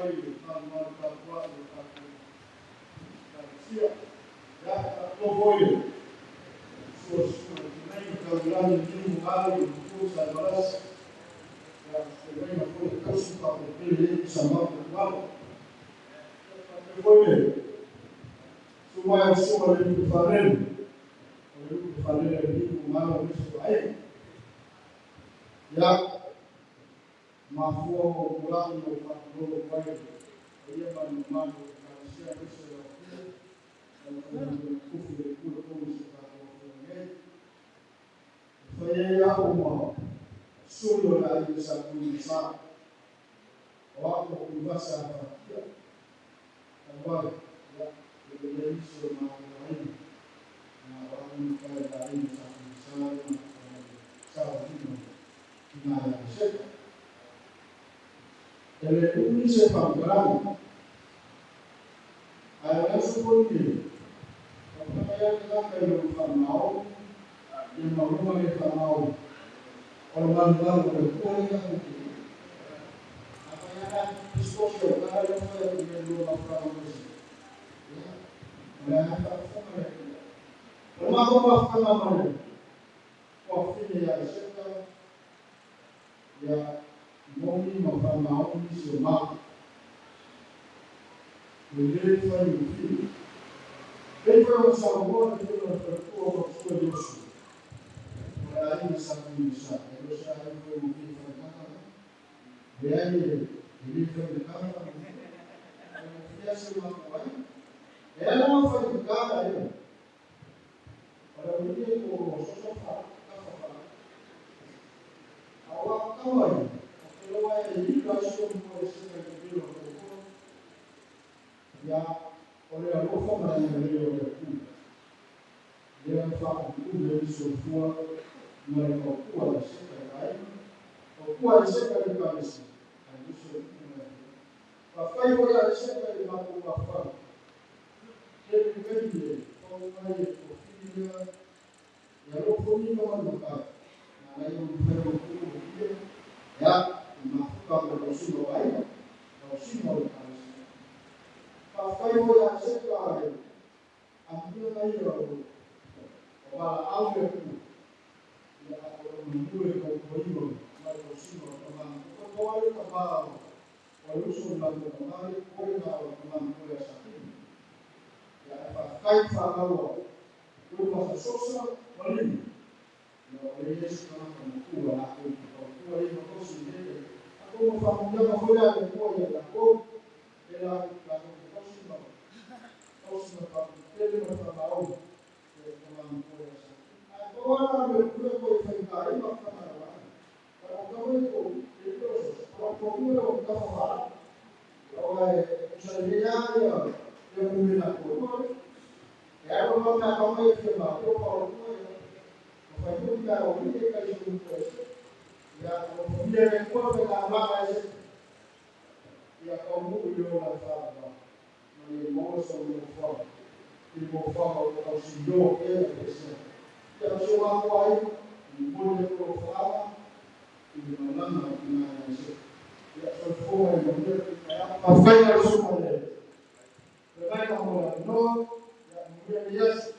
B: ai le malu tapuai o tatou Ekalesia. Ia, tatou foi sua tinai taulagi ni mali tu sa balas. Ia, se foi tausi pa pele sa ma ko. Tatou foi suma suma le tu farel. Le tu farel le tu malo le su ai. Ia, mafua o kulani o whakalolo pai ia manu manu Ekalesia aemaise le Atua kufu le kula tonu se tatou afioga nei. E fai ai a'u ma sui o le aiga sa Tuimasa o a'u o Tuivasa afatia talu ai ia e le iai nisi o le matou aiga na o a'u i le aiga sa Tuimasa le savaliga ina ia Iseka. E le umi se faamatalaga ae o le aso foi lenei faapea ai le tagata i lona faamaoni ia ma lona le faamaoni o le malumalu o le Atua lea tatou te i ai. Afai lava tatou pisikosi o le tala lea ua fai atu nei i lua mafutaga ma isi, ia, o le a faafofoga le Atua. O le matou mafutaga ma le tuafafine ia Iseka, ia moni ma faamaoni nisi o matou. E le faigofie. Pei foi ona saunoa le Afioga i le Faletua o Matua Iosu, o le aiga sa Tuimasa, e le o se aiga faigofie i faigata la. Leai e le faigata faigofie. Faigofie lava si o matou aiga. E ala ona faigata ea, o le aualii e toaloa soso tafa faaai. A o au tama ia, ou te iloa e ila ai si ou mua i se taitapelo o le toatolu. Ia, o le alofa ma le agalelei o le Atua, lea na faauluulu ai le soifua ma le tautua a Iseka i aiga, tautua a Iseka i le Ekalesia, aemaise o nuu ma le atunuu. Faafetai foi ia Iseka i le matou mafutaga. Tele le taimi e fau ai e le tuafili lea ia alofogia ma le matai, na ala ai ona mafai ona tuu ia, ia, i mafuta ma le tausiga o aiga, tausiga o le Ekalesia. Faafetai foi ia Iseka le amuia ia o valaau le Atua, ia ae o lona manu e tautuaina ma le tausiga o tama. O tautua ai le tama o le uso o le matou tama le koe na o le tama matua ia Satini. Ia ae faafetai i fanau a Luka Sosa ma Lima. Ia o le ia isi tagata matua latou te tautua ai ma tausi i lenei taimi. Atonu o faamanuiaga foi a le Atua ia i latou e latou te tausi ma tausi ma faatetele ma le faamaoni ia le tama matua ia Satini. Ae pau lava la le pule koe i faigata ai mafutaga a lau aiga. Ae o tama ia tou e le o soso, o lau toalua lea o tafa faalapa. Aua e tusa lelei lava ia ia mumena toalua lea. E alu loa mea tama ia fia matou pa o lua ia ma fai foi mea o alii e kai sulu koe se. Ia alofagia e le Atua le faigamalaga e se. Ia taunuu i le ola e faavavau ma ia maua sau nofoaga i le nofoaga o lo o tausilioa pea e le Ekalesia. Ia o si o matou aiga, e momoli atu alofaaga i le malaga a tina ia Iseka. Ia soifua ma ia manuia lenei taeao. Faafetai lau Susuga i le Feagaiga mo le avanoa. Ia manuia lenei aso.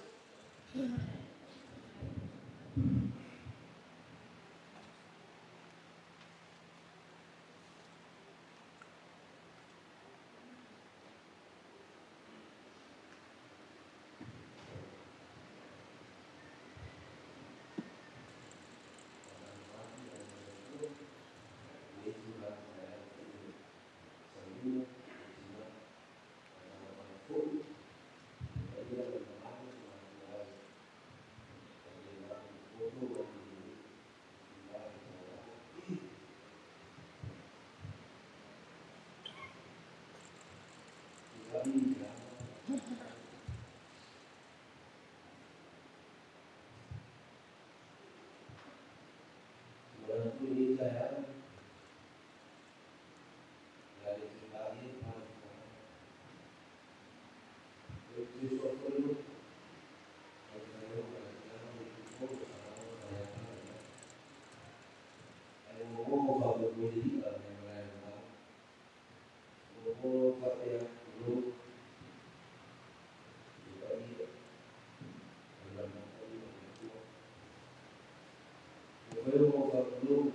E: Thank you.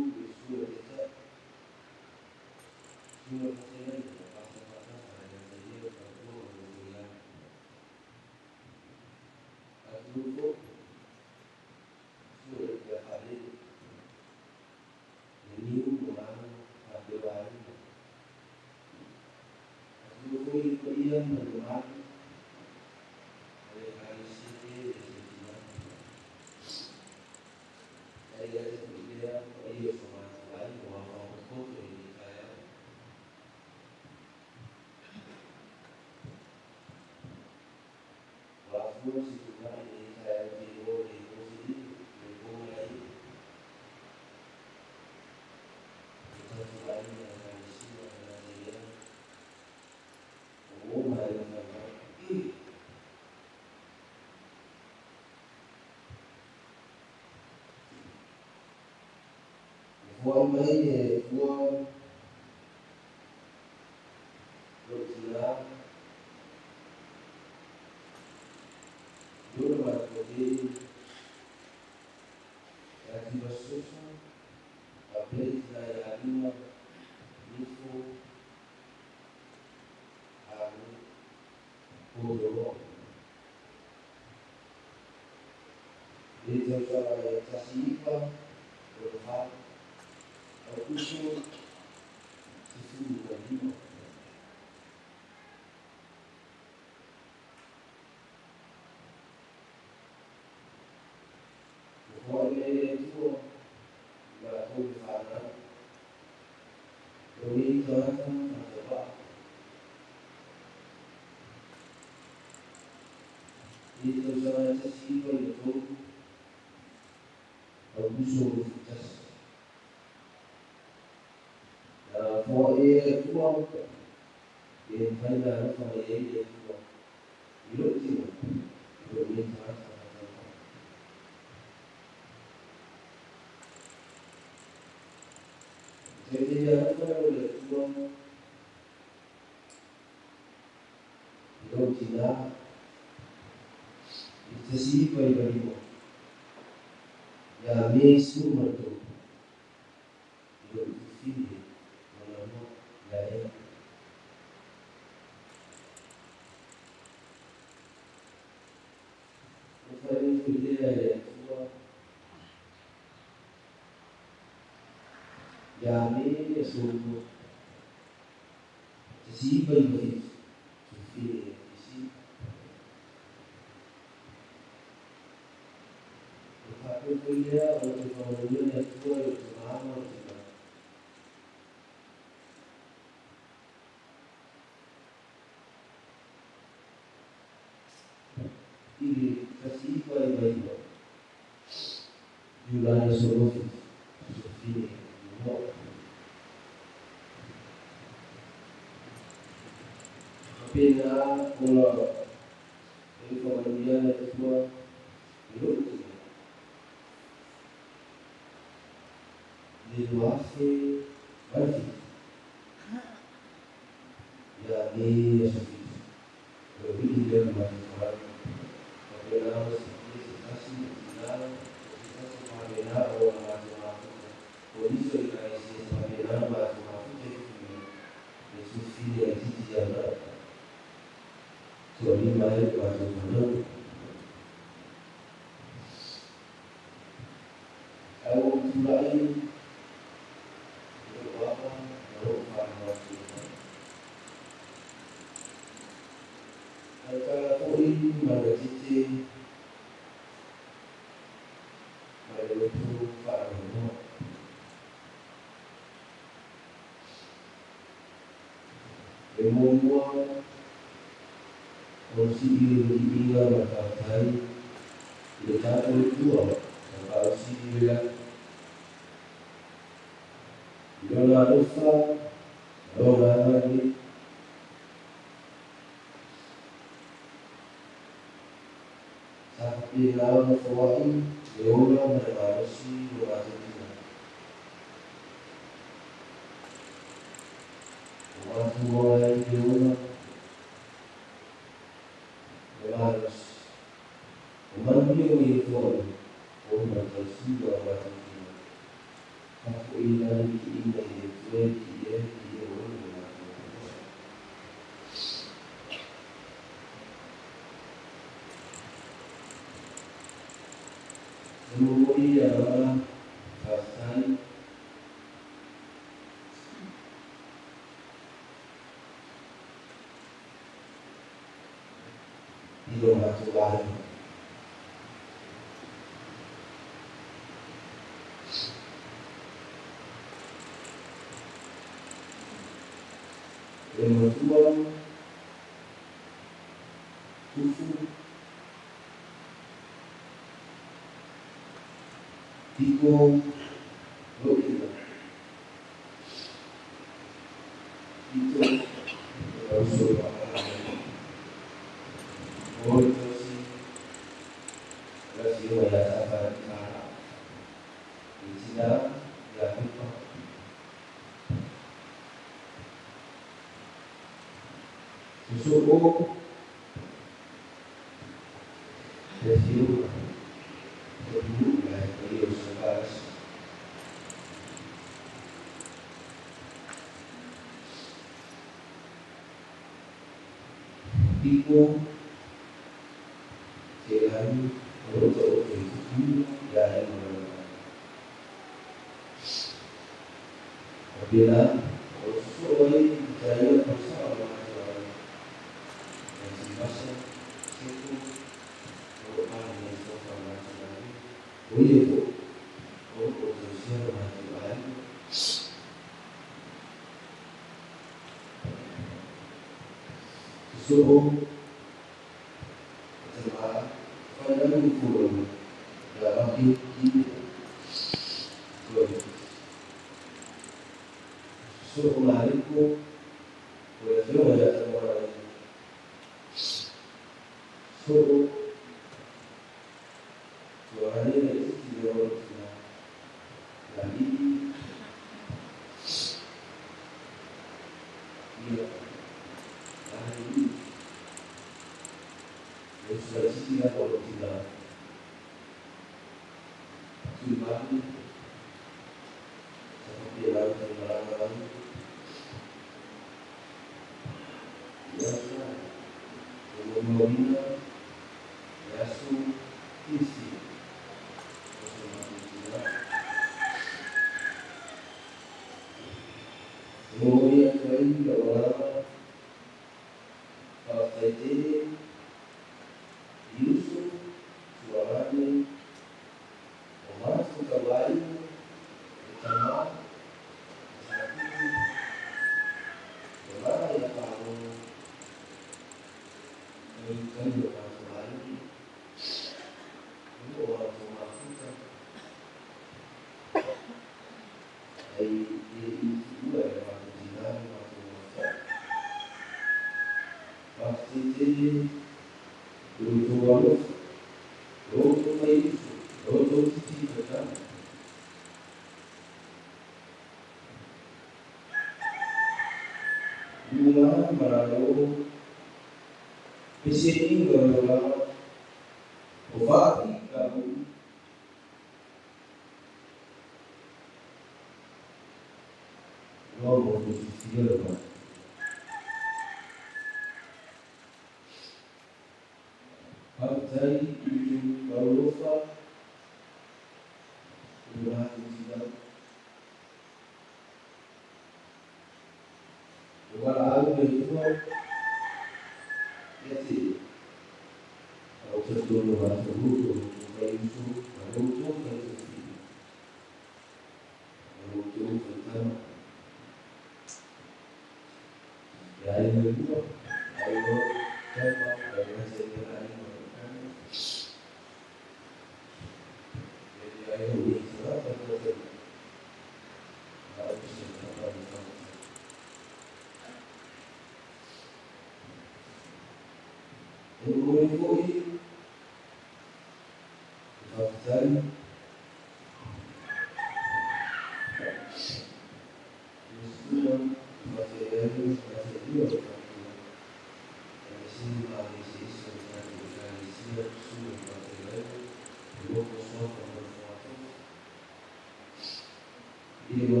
F: Ile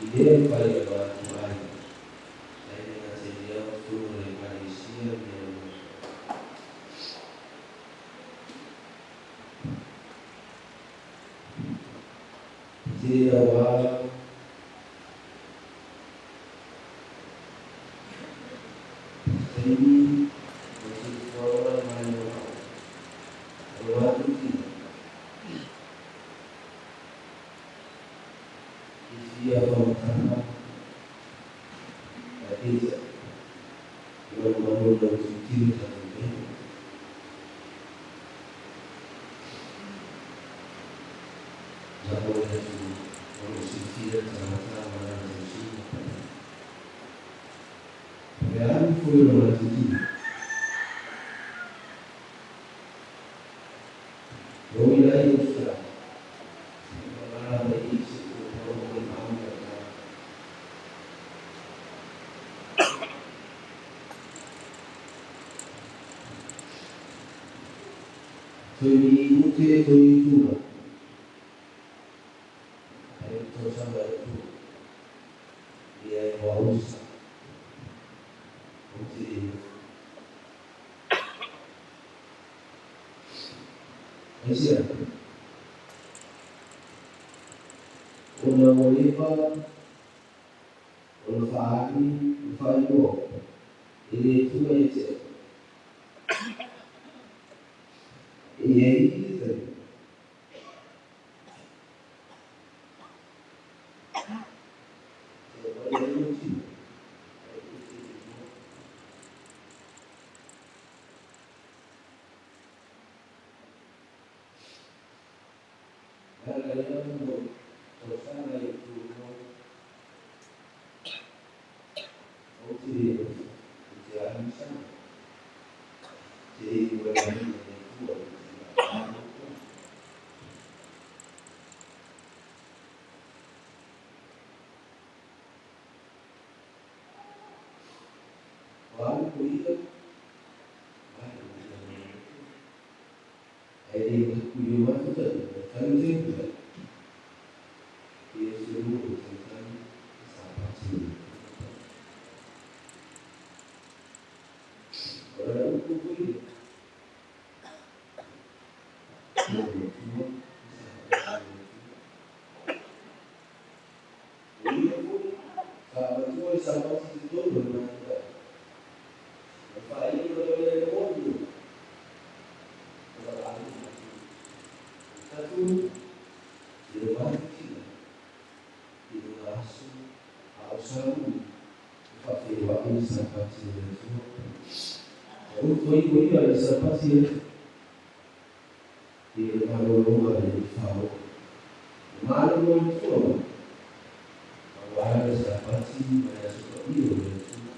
F: Ile fai e watu ai. Aile na te leo tū le Malaysia me Te wā Teimi o te whaora mai o wā tuti. Isia whamatanga a tēta. Iwa manu lau tutiro tātou tēta. Nā hoi atu o lo sifia tangata mana tausinga. Pe alu foi o lona tutino. O ilai o sa. Mana mai isi o poro o maunga ta. Toi ni mute toi tura. Ai tau sanga e tu. Ia e wausa. O te Aisia. Ona o leva o le whaani o whainoa. E le tua e te. E e i te. Te wai e o tino. E i te te mua. Ara ea mo tau sanga e tu mo o te reo o te anisanga. Te ua mai e tua o te anisanga. Wālu ko ia, mai o te anisanga. Ai re ku i matuta i tanu te pula. Ia se ru o te tanu sa pati. Ora uku ko ia. Mo le tua sa pati. O ia foi, sa matua i sa pati te tolu e matuta. O whae o le motu. O wha Tatu, i le matutina, i le aso, a o samu, o whawhewa i sa pati o le tua. O toi o ia i sa pati e, i le malologa e i whao. O malolo i tua ma, a wā le sa pati mai aso pa i o le tua.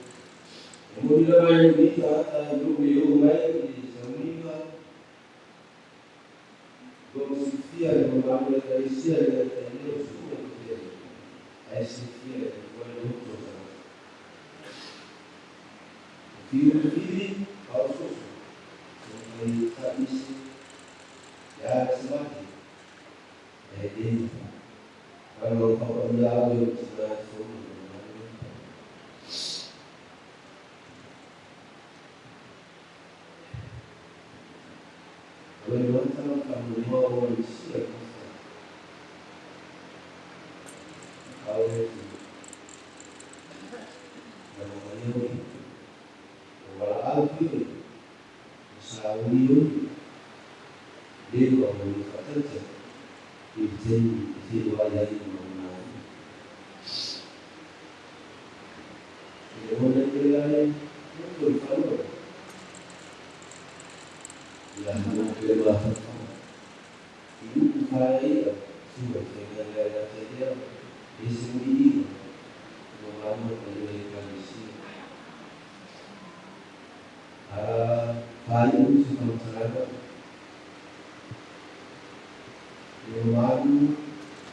F: E mori la mai o i tāta i o i o mai i sa uniga, Como sifia le mamalu e kaisia le taile o sua i te ai sifia le tua e loto sa. Fiu fili au soso. So mai ta isi ya samaki. E e Kalau kau ia au e tina so Kalau yang isi Kau itu Namanya Wala au kiri Sawiyo Dia kau fatata Ibten fi wayai mana Dia boleh betul kalau Ya, boleh Ibu kaya sudah dengan gaya saya sendiri mengambil oleh kondisi. Kayu sementara Malu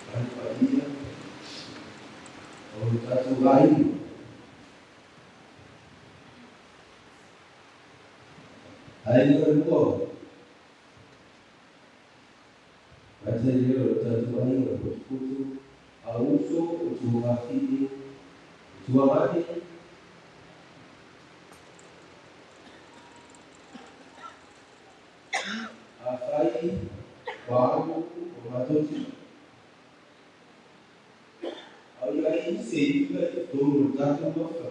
F: tanpa dia satu kayu. Ayo kedua. Baca dia tatu air berkutu auso Itu Tuamati Afai Waru Matoji Ai Seiga Tolu Tatu Mafa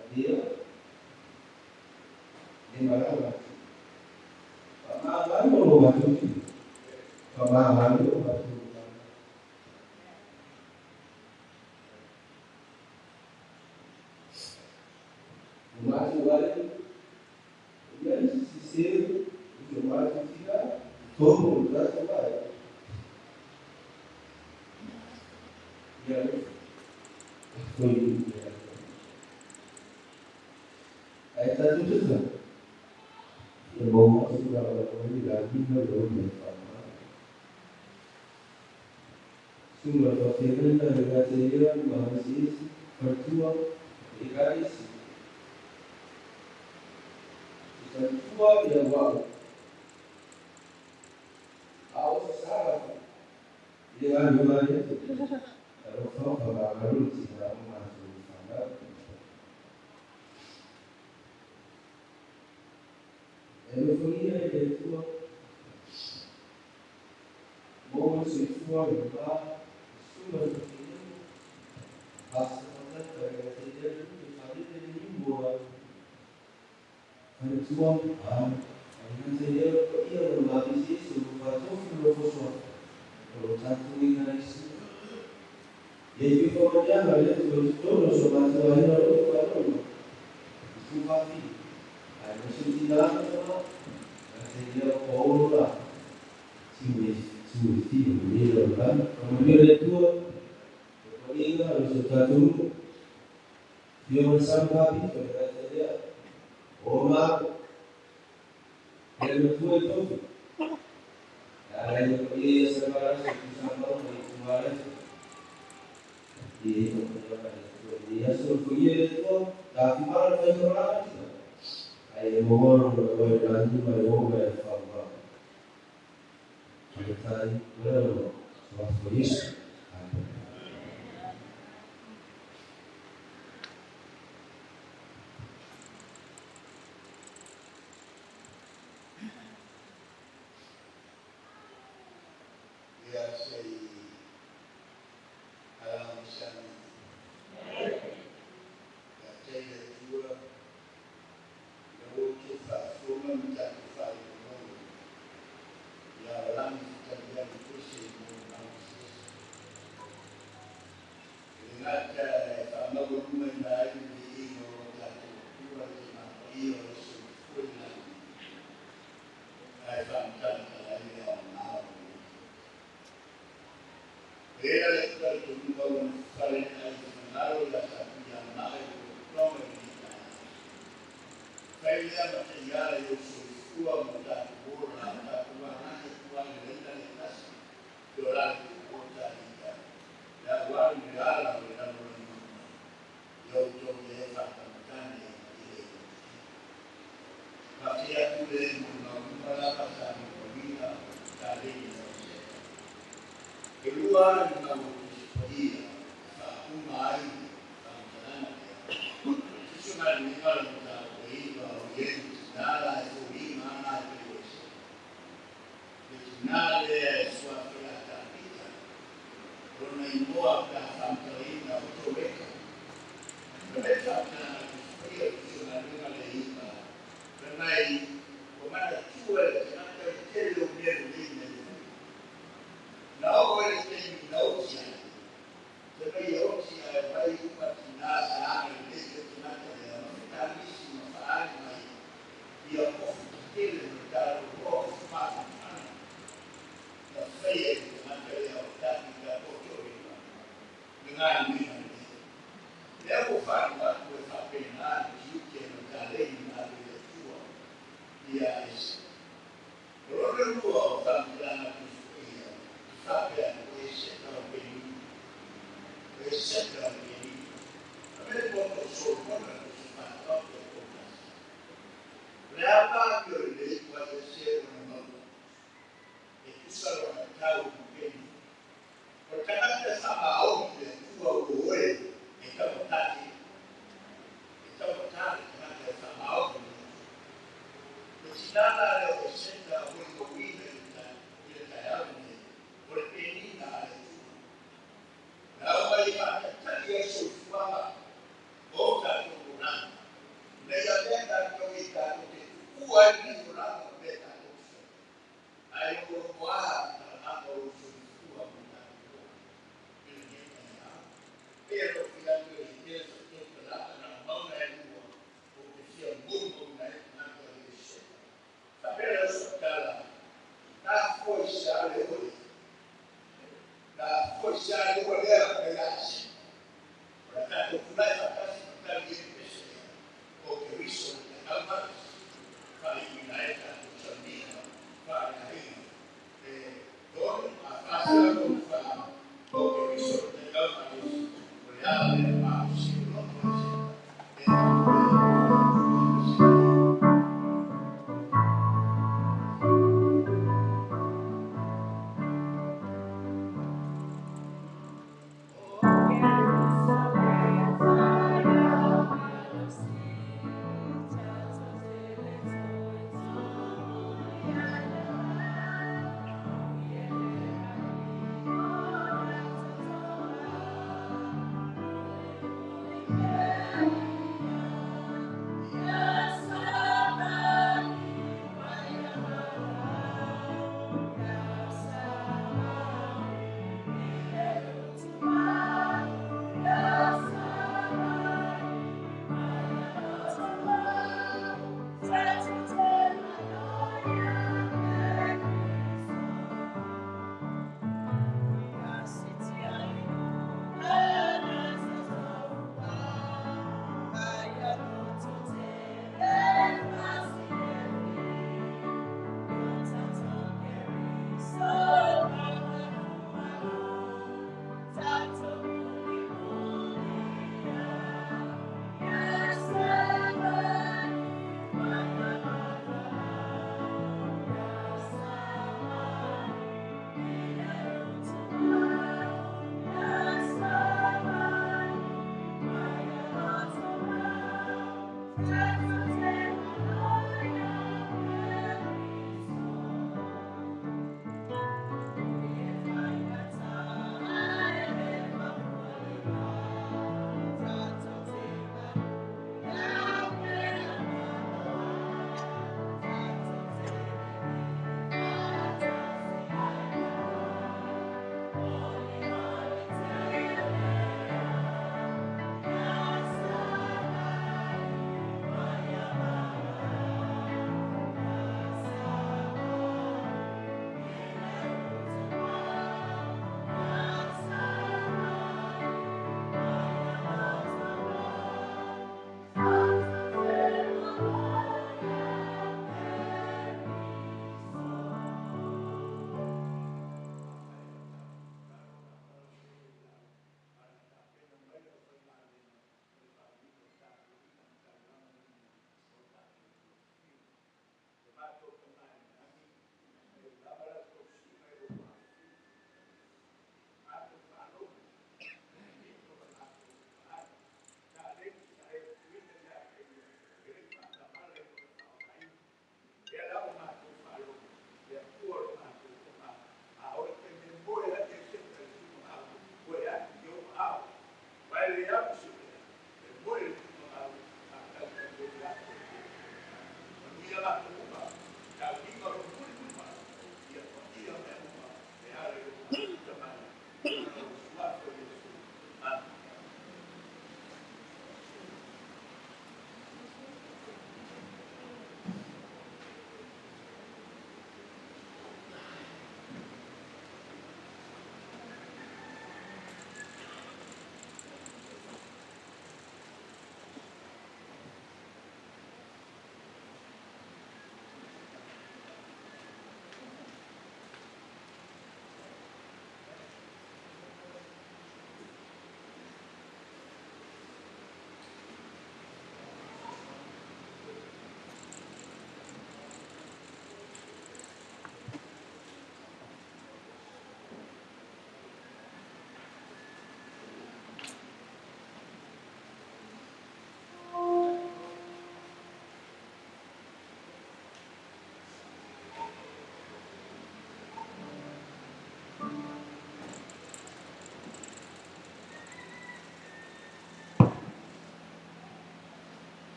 F: Adia Nimarawa Pamalo Matoji Pamalo Matoji Todo lugar que vai. E aí foi. Aí está tudo certo. Eu vou mostrar a comunidade do meu Sumber tafsiran dari Mahasis Pertua Ikaris. Pertua yang wau. Dia juga itu. Kalau kau baru tidak masuk sana. Elefonia itu mau sesuatu yang sumber ini bahasa dari tidak itu buat Pertua, dengan saya ia berbaris sebuah filosofi. E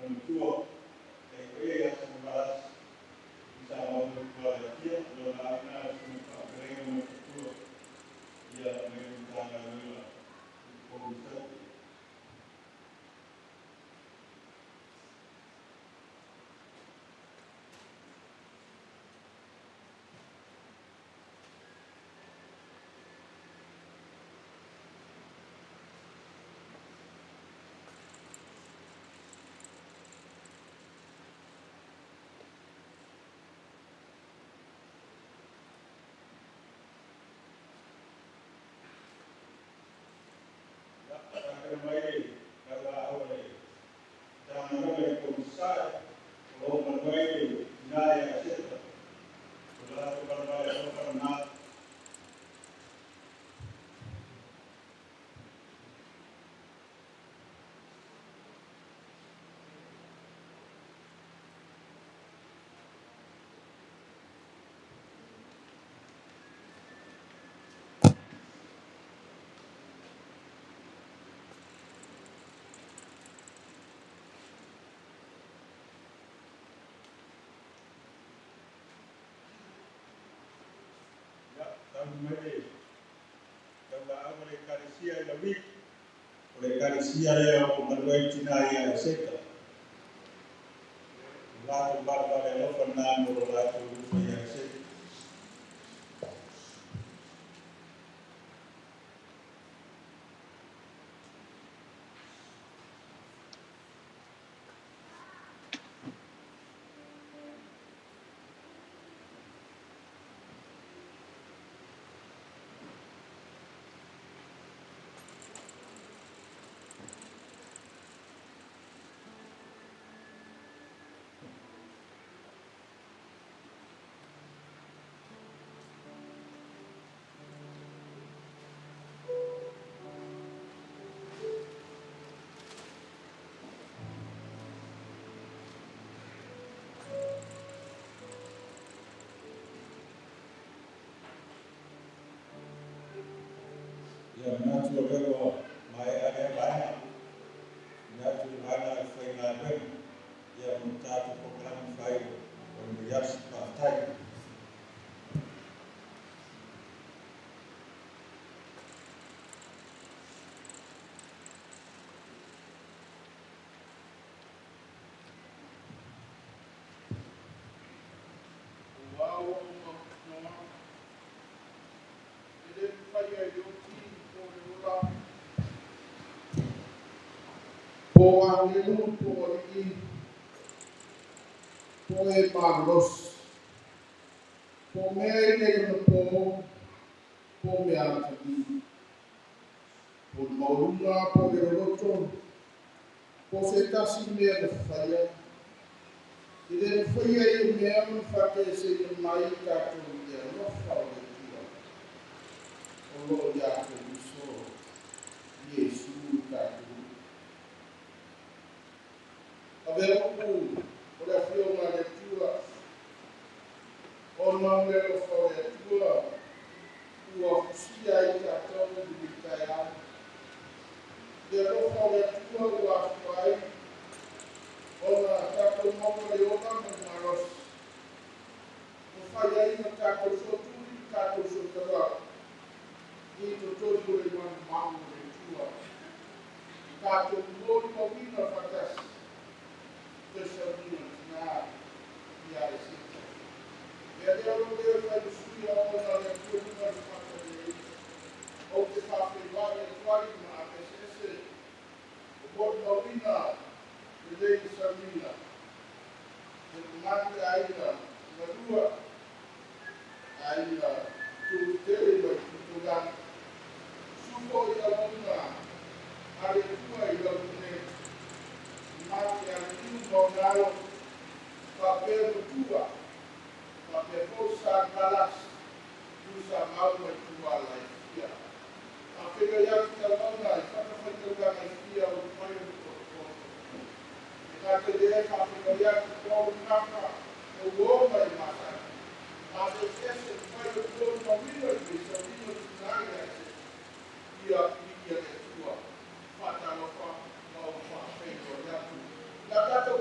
A: Matua e koe ia sa malas i sa mau tua le kia lo na na su pa prenga mo tua ia me tanga lua o sa. Mai la hore tanga le komisai o manuai na ya seta la to ba o na. Mai la le karisia i la wiki o le karisia lea o manuai tina ia seta la to ba le alofa na mo lo latou uso ia seta. Ia manatu o leo mai ale vaega, manatu le vaega e whai ngā wena, ia mo tātou programu whai o le iasi pātai.
G: Po angelu po alii po e malos po mea i le na po po mea atali po maulunga po le loloto po se tasi mea na whaia i le whaia i mea na whate se i mai tātou i le alofa o le tua o lo ia Keriso Iesu tātou. Avea upu o le afioga le Atua, ona o le alofa o le Atua, ua fusia ai tatou i le taeao. Le alofa o le Atua ua afua ai, ona tatou maua le ola ma le malosi. Ua fai ai ma tatou soatuli tatou soatala, i totonu o le manumanu o le Atua. Tatou molimauina faatasi. Tina ia le sita. Mea lea o lea fai usuia ona le Atua luga le fata lei. O te whawhewai e tuai ma apesese. O molimauina le lei saluina. Te mate aina ngalua aina tūtere mai tutulani. Supo i amunga a le Atua i lau nei. Mate a le niu maunalo, papea matua, papea fou sa galas, tu sa mau mai tua lai fia. A whenga ia ki tau mauna i whakawhaitauranga i fia o mai o le E tātou lea ka whenga ia ki tō kaka o uo mai mātai. A te ese mai o tō mawina i te saurino tinai ase ia i le tua. Whatalofa mau whawhengo ia tu. La tātou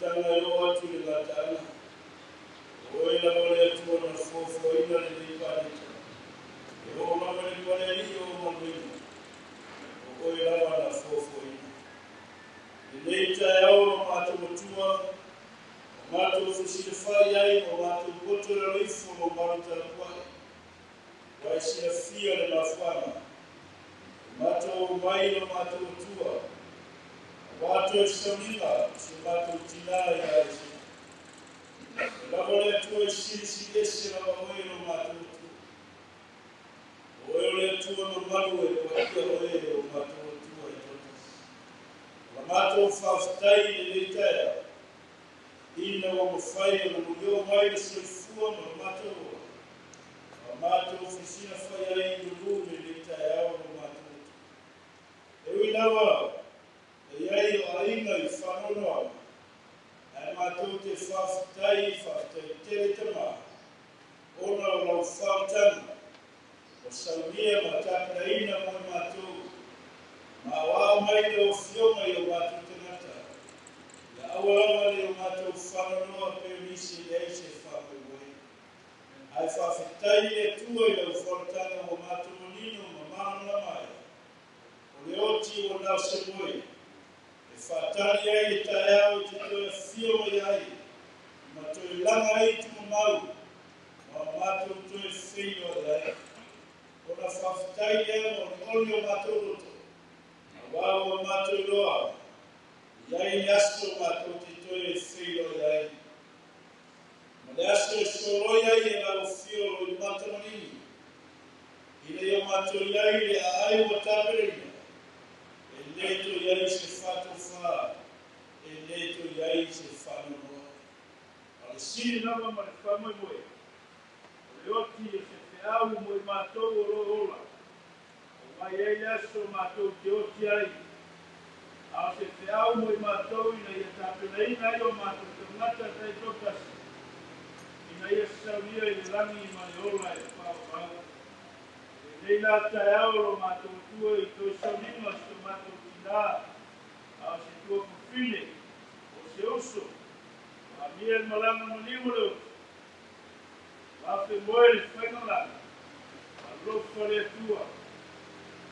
H: amataga e oo atu i le gataaga. O oe lava o le Atua na fuafuaina lenei paleta. E oo lava i le palealii o manuina. O oe lava na fuafuaina. Lenei taeao lo matou Atua, o matou fesilafai ai ma o matou poto i lalo ifo o malu tapuai. Ua e silafia le mafuaaga. O matou aumai lo matou Atua, auā toe sauniga o si o matou tinā ia Aiseka. E lava le Atua e silisili ese lava oe lo matou Atua. O oe o le Atua mamalu e paia oe o matou Atua e toatasi. O la matou faafetai i lenei taeao, ina ua mafai ona mulioo mai le soifua ma lo matou ola, ma matou fesilafai ai i lulu i lenei taeao lo matou Atua. E ui lava e iai o aiga i faanoanoaga, ae matou te faafetai, faafetai tele Tamā, ona o lau faautaga ua saunia ma tapenaina mo i matou, ma aoao mai lau Afioga i o matou tagata, ia aua lava le o matou faanoanoa pei o nisi e leai se faamoemoe. Ae faafetai i le Atua i lau faautaga ua matou manino ma malamalama ai, o le oti ua na o se moe, e faatali ai le taeao e te toe afio mai ai, ma toe laga ai tumamau, ma o matou toe feiloai ai. Ona faafetai lea ma olioli o matou loto, auā ua matou iloa, e i ai le aso matou te toe feiloai ai. Ma le aso e soloi ai e lau afio loimata maligi, ina ia matou i ai le aai ua tapenaina, e lē toe i ai se faatofā, e lē toe i ai se faanoanoa. A o le sili lava ma le faamoemoe, o le oti o se feau mo i matou o lo o ola, aua e i ai le aso matou te oti ai, a o se feau mo i matou ina ia tapenaina ai o matou tagata taitoatasi, ina ia saunia i le lagi ma le ola e faavavau. Lenei la taeao lo matou Atua i toe sauniga o si o matou tinā, a o se tuafafine, o se uso, ua amia le malaga maliu ma le oti, ua afemoe le faigalaga, alofa le Atua,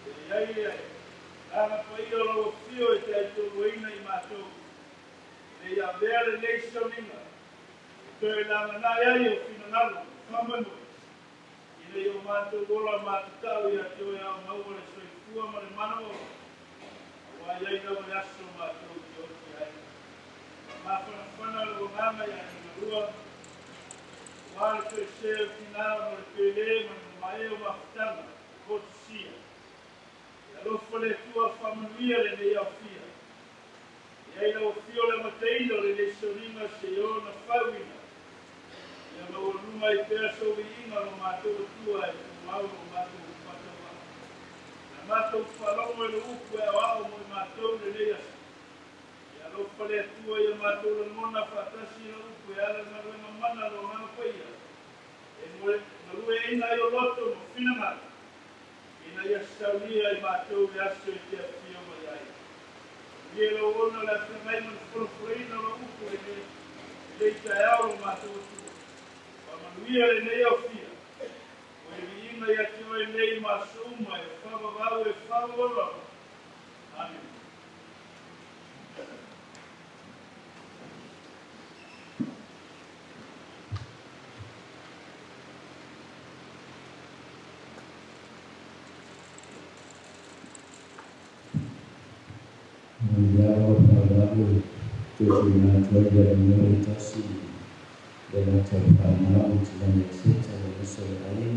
H: e i ai le agaga paia o lau afio e te aitoluaina i matou, ina ia avea lenei sauniga, e toe laganai ai o finagalo, faamoemoe, ina ia o matou ola matatau ia te oe ao maua le soifua ma le mana ola, auā e i ai lava le aso matou te oti ai. Mafanafana le agaga ia Aiga Lua, auā le toe se o tinā ona o le pēlē ma le mamae o mafutaga, motusia. E alofa le Atua faamanuia lenei aofia. E i ai lau afio le amataina o lenei sauniga seia oo ina fauina. Ia maualuga ai pea sou viiga lo matou Atua e tumau lo matou faatauvaa. Na matou faalogo i le upu e aoao mo i matou lenei aso. Ia alofa le Atua ia matou lagona faatasi i lau upu e ala i galuega mana a lo Agaga Paia, e galueaiina ai o loto ma finagalo, ina ia saunia i matou le aso e te afio mai ai. Manuia lau ona le afeagai ma le folafolaina o lau upu lenei taeao lo matou Atua. Faamanuia lenei aofia, o le viiga ia te oe nei ma aso uma e faavavau e faavavau lava. Amene.
E: Ia faalalu toe tuuina atu ai le avanoa e tasi le gata o le fanau tinai ia Seta aemaise o le aiga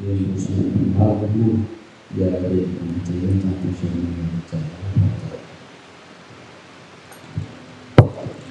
E: ia mo se malulu ia e amataina ai tatou sauniga i le taeao. Faafetai.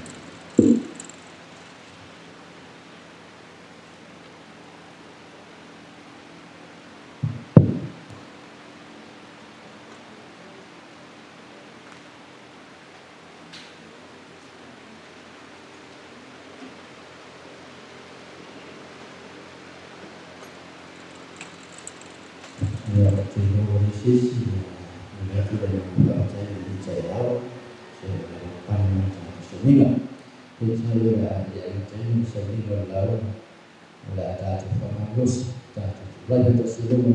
E: Ia, ou te iloa ua leai se isi momoli atu le agaga faafetai i lenei taeao, se o le alofani mai tatou sauniga. Peitai o le a aliae taimi o sauniga o le lauga o le a tatou faamalosi tatou tulai faatasi i luma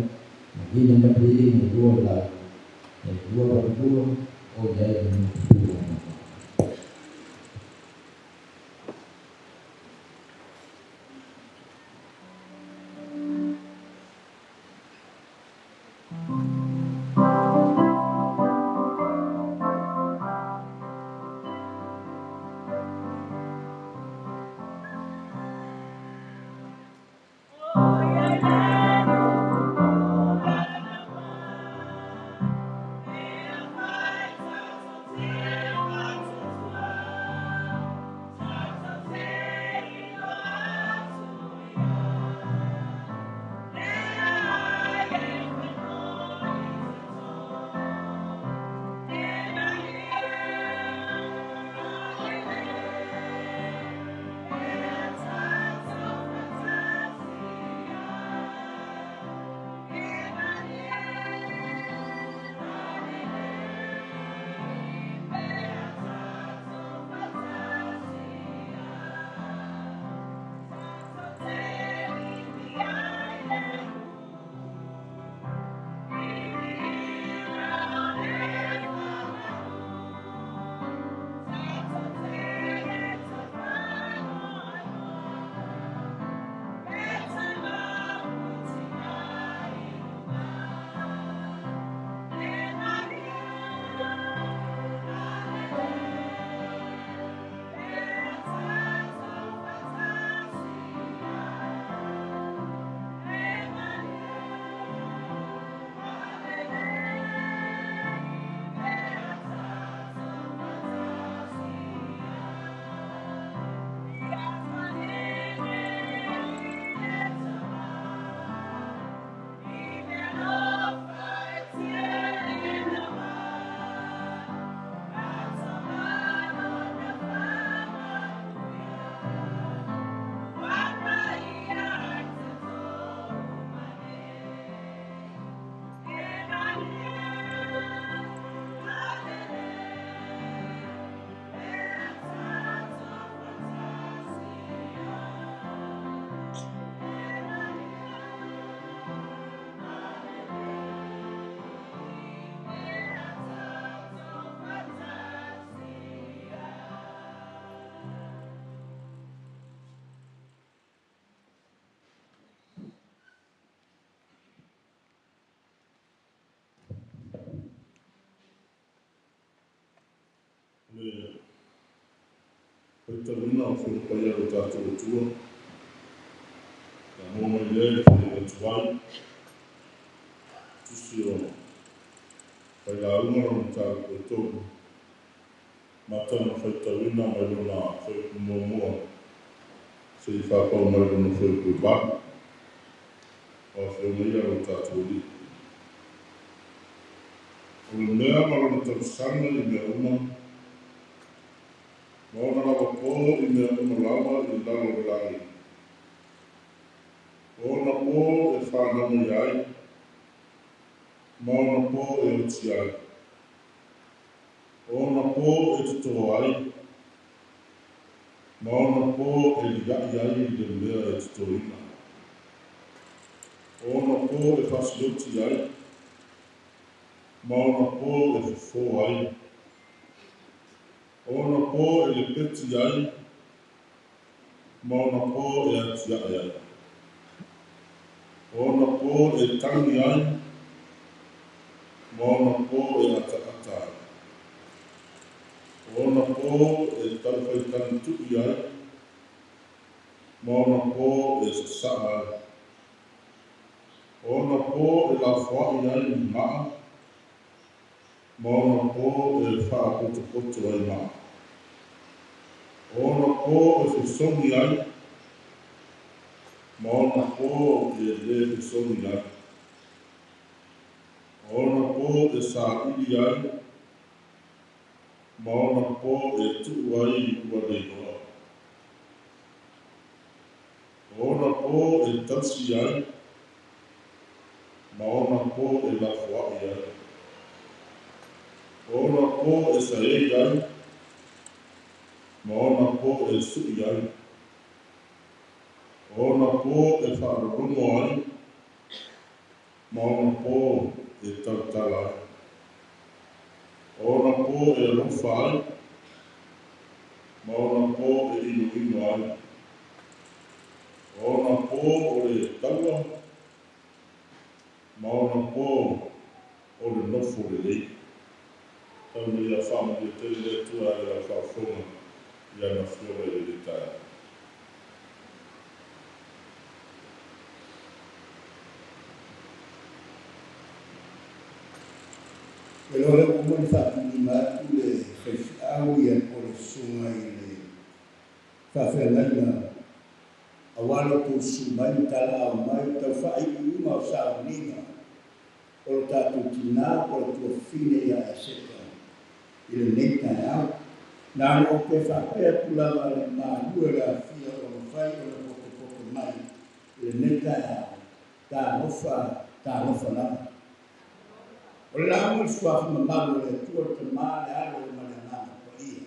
E: ma lina mai piiga i lua o le lauga e 282 o i ai le nuku.
A: Le faitauina o Filipaia lo tatou Atua ia maua mai lea i le atu ai tusi o failauga lona mataupu e 3 mata na faitauina mai lona fuaiupu muamua seia faapau mai lona fuaiupu e 8 o afioga ia lo tatou Alii. O le mea ma lona tausaga i mea uma ma ona lava po i mea uma lava i lalo o le lagi. O ona po e whanau mai ai, ma ona po e oti ai. O ona po e toto ai, ma ona po e liai ai i le mea e totoina. O ona po e fasioti ai, ma ona po e fofo ai. O ona po e lepeti ai, ma ona po e atiae ai. O ona po e tangi ai, ma ona po e ataata ai. O ona po e taufaitagi tui ai, ma ona po e sasaa ai. O ona po e lafoai ai i maa, ma ona po e faapotopoto ai maa. O ona po e fesogi ai, ma ona po e lē fesogi ai. O ona po e saili ai, ma ona po e tuu ai ua leiloa. O ona po e tausi ai, ma ona po e lafoai ai. O ona po e saei ai, ma ona pō e suʻi ai, o ona pō e faalologo ai, ma ona pō e tautala ai. O ona pō e alofa ai, ma ona pō e inoino ai. O ona pō o le taua, ma ona pō o le nofo lelei. Tau nei ia faamanuia tele le Atua i lau faafofoga i ana afioga i lenei taeao.
I: E loa lea ua uma ona faatulima atu le faifeau ia po o le susuga i le faafeagaiga aua lo outou susu mai ma talaau mai i tau faaiuiuga o sauniga o lo tatou tinā po o le tuafafine ia Eseta i lenei taeao. Na ona ou toe faapea atu lava le malu e le aafia ua mafai ona potopoto mai i lenei taeao, talofa, talofa lava. O le lauga i le suafa mamalu o le Atua, le Tama, le Alo ma le Agaga Paia.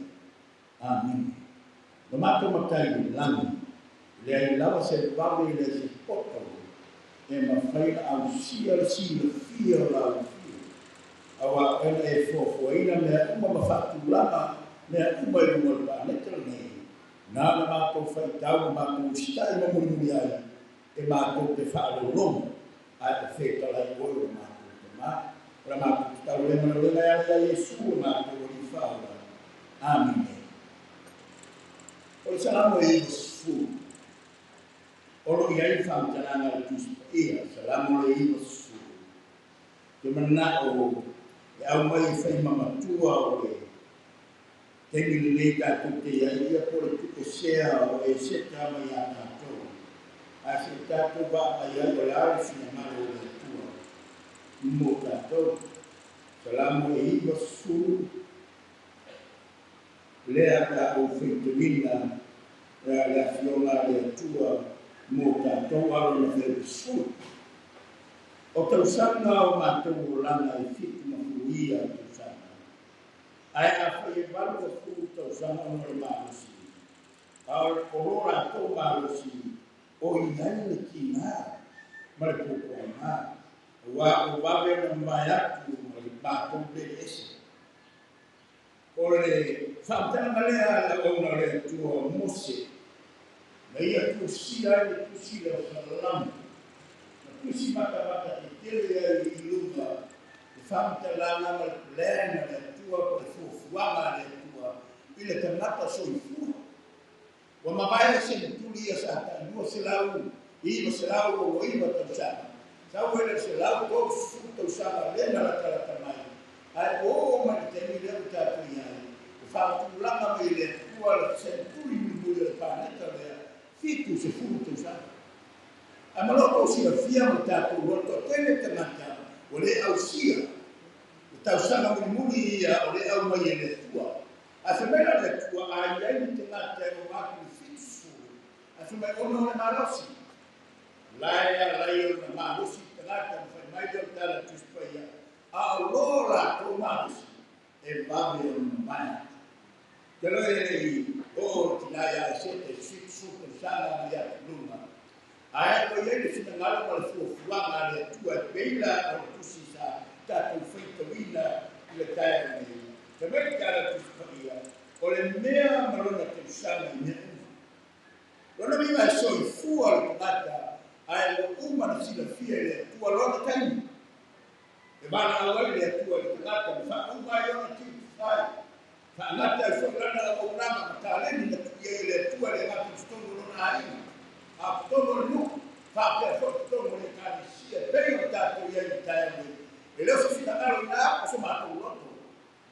I: Amene. Lo matou Matai i le lagi, e leai lava se vave e leai se poto e mafai ona ausia le silafia o lau afio, aua o oe na e fuafuaina mea uma ma faatulaga mea uma i luga o le paneta lenei, na ona matou faitau ma matou usitai ma mulimuli ai e matou te faalologo, ae o fetalai oe o le matou Tama. O la matou tatalo lea ma le ulega e ala ia Iesu o matou Alii Faaola. Amene. O le Salamo e 90, o lo o i ai le faamatalaga a le Tusi Paia, Salamo le 90, te manao e aumai e fai ma matua o le taimi lenei tatou te i ai ia po o le tuuesea o Eseta mai ia tatou, ae se i tatou vaavaai ai o le a le finagalo o le Atua mo tatou. Salamo e 90, lea pe a ou faitauina le afioga a le Atua mo tatou alo na 80. O tausaga o matou olaga e 70 ia tausaga, ae afai e 80 tausaga ona o le malosi, a o lo latou malosi o i ai le tiga ma le puapuaga, aua o vave ona mavae atu ma le matou lele ese. O le faamatalaga lea a le auauna o le Atua o Mose, na ia tusia ai le tusi lea o Salamo, na tusi matamata tetele ai i luga le faamatalaga ma le plan a le Atua po o le fuafuaga a le Atua i le tagata soifua. Ua mavae le senetuli ia sa tailua selau 969 tausaga, sau ai le 130 tausaga lea na latalata mai, ae ua oo mai le taimi lea ua tatou i ai, ua faatulaga mai e le Atua le senetuli mulimuli o le paneta lea, 70 tausaga. Ae ma lo outou silafia ma le tatou loa toatele tagata ua le ausia le tausaga mulimuli ia o le aumai e le Atua. Ae fai mai la le Atua, a i ai ni tagata e oma atu i le 70, ae fai mai ona o le malosi. Lae ala ai ona malosi i tagata ma fai mai lea o le tala a Tusi Paia, a o lo latou malosi e vave ona mamae atu. Te loe e i oo le tina ia Eseta i 70 tausaga ma ia luga, ae ua i ai le finagalo ma le fuafuaga a le Atua e pei la o le tusi sa tatou faitauina i le taeao nei. Fai mai le tala a Tusi Paia, o le mea ma lona tausaga i mea uma. Lona uiga e soifua le tagata ae ua uma na silafia e le Atua lona taimi. E valaau ai le Atua i le tagata ma faauma ai ona tiute fai. Faagata ai foi lana auaunaga ma taleni na tuu i ai e le Atua e le gata i totonu o lona aiga, a o totonu o le nuu, faapea foi totonu o le Ekalesia e pei ona tatou i ai i le taeao nei. E le o se finagalo ina o so matou loto.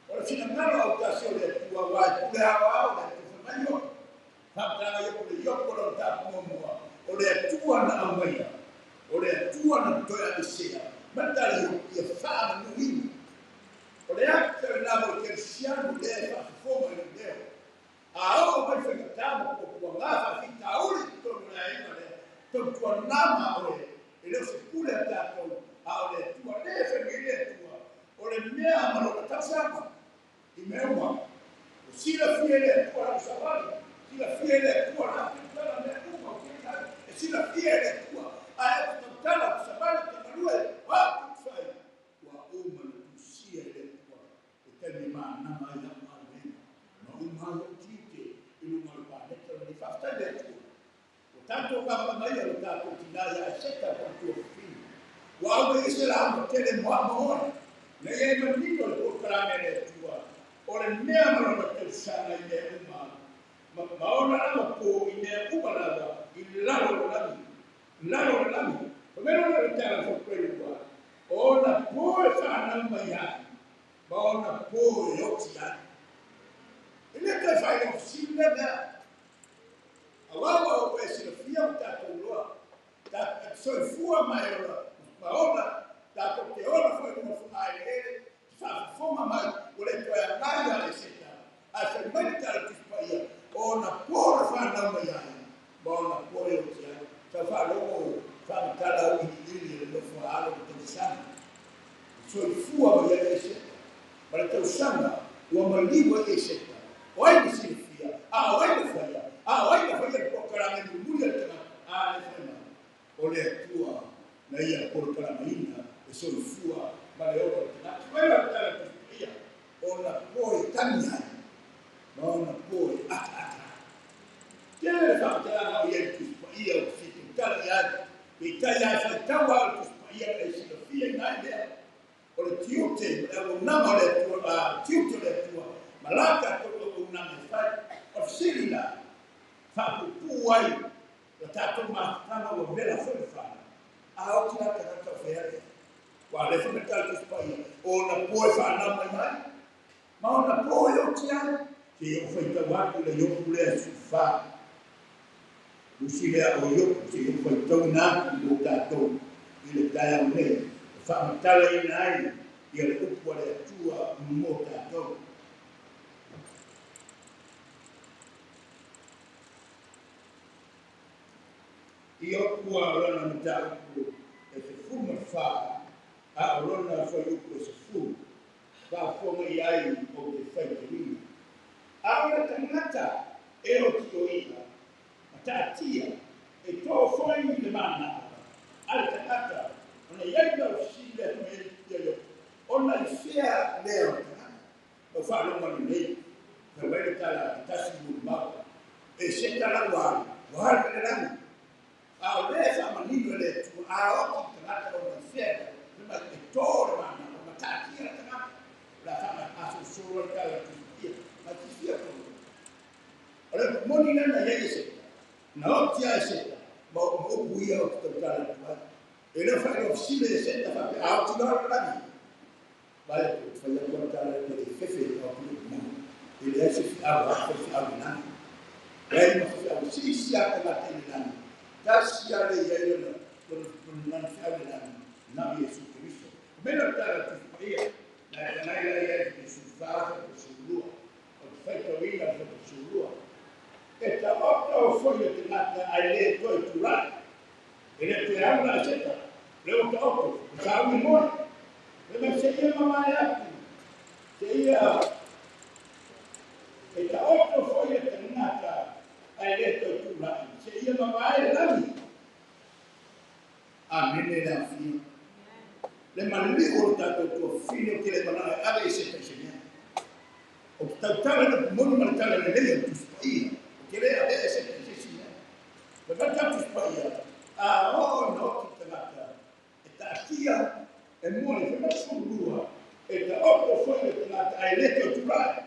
I: O le finagalo autasi o le Atua, aua e pule aoao le Atua fai mai Iopo. Faamatalaga Iopo le Iopo lona tapu muamua, o le Atua na aumaia, o le Atua na toe aveesea, ma le tala Iopo ia faamanuina. O le ata lena mo le kerisiano lea e faafofoga i lou leo. A oo mai faigata ma puapuaga faafitauli i totonu o le aiga lea, tautuana ma oe, e le o se pule a tatou, a o le Atua lea e fai mai le Atua, o le mea ma lona tausaga i mea uma. O silafia e le Atua lau savali, silafia ike le Atua la tautala mea uma o te ai. E silafia e le Atua. Ae o te tautala, o te savali, o te galue, o a tu fai. Ua uma na tusia e le Atua. E taimi manama ai au aluega. Ma uma ai ou tiute i luga o le paneta lenei. Faafetai le Atua. Ua tatou kamama ia lo tatou tinā ia Eseta o tua fafine. Ua au mai se lauga tele mo au ma oe. Na ia e manino le polokalame a le Atua. O le mea ma lona tausaga i mea uma, ma ona lava po i mea uma lava i lalo o le lagi. Lalo o le lagi. Fa mai lona le tala faapuelua, o ona po e fanau mai ai, ma ona po e oti ai. E le toe faailoa fesili lea mea. Auā ua oo e silafia ma tatou iloa, tatou te soifua ma e ola, ma ola, tatou te ola foi i luga o fogaeleele, te faafofoga mai, ua le toe agai ia Eseta, ae fai mai le tala Tusi Paia, o ona po na fanau mai ai, ma ona po e oti ai. Sa faalogo o faamatala auiliili e le nofo a alo i le tausaga. E soifua mai ai Eseta, ma le tausaga ua maliu ai Eseta. O ai na silafia? A o ai na faia? A o ai na faia le polokalame mulimuli a le tagata? A le fai mai, o le Atua na ia polokalamaina le soifua ma le ola o le tagata. Fai mai le tala a le Tusi Paia, o ona po e tagi ai, ma ona po e ataata ai. Tele le faamatalaga o i ai le Tusi Paia ou te fia tautala i ai, peitai a e faitau lava o le Tusi Paia ma e silafia ina ai lea. O le tiute ma le auaunaga o le Atua, a, tiute o le Atua, ma la tatou auaunaga e fai. O le fesili la, faapuupuu ai la tatou mafutaga ua vela foi le fale, a oti la tagata o fea lea? Ua le fai mai le tala Tusi Paia, o ona po e fanau mai ai, ma ona po e oti ai. Se i ou faitau atu le Iopu lea e 14. Tusi lea o Iopu, se i ou faitauina atu mo tatou i le taeao nei, e faamatalaina ai ia le upu a le Atua mo tatou. Iopu a o lana mataupu e 14, a o lona fuaiupu e 10, faafofoga i ai ou te faitauina. A o le tagata e oti o ia, ma taatia, e tō foi le manao a le tagata, ona i ai mea o fesili lea fai mai ai ia Iopu, ona i fea lea o le tagata? Lau faalogo lelei, fai mai le tala e tasi molimau, e seta lau alu, ua alu i le lagi. A o lea e faamanino e le Atua, a oti le tagata ona i fea lea, fai mai, e tō le manao, ma taatia le tagata. O le a faaasolosolo ai le tala a le Tusi Paia, ma tifia tonu. O le upu moni lea na i ai Eseta, na oti a Eseta, ma upu ia ou te tautala atu ai. E le o faailoa fesili Eseta faapea, a oti loa le lagi. Vai atu, ou te fai atu au tala e le fefe i au pule moni. E leai se feau a fe feau i lagi. Leai ma se feau sisi a tagata i le lagi. Tasi a le i ai lona, lona, lona feau i le lagi, na o Iesu Keriso. Fai mai lau tala a le Tusi Paia, na e tagai la i ai i le 14 fe 12. O te faitauina le fe 12. E taoto foi le tagata ae le toe tulai. E le toe alu la Eseta, le ua taoto, o sauni moe. Fai mai seia mamae atu, seia e taoto foi le tagata ae le toe tulai, seia mamae le lagi. Amene le afio. Le maliu o le tatou tuafafine ou te le manao e ave Eseta i se mea. Ou te tautala i le upu moni ma le tala lelei o le Tusi Paia. Ou te le avea Eseta i se isi mea. Fai mai le tala Tusi Paia, a oo ina oti le tagata, e taatia, e moe, fai mai le 12, e taoto foi le tagata ae le toe tulai,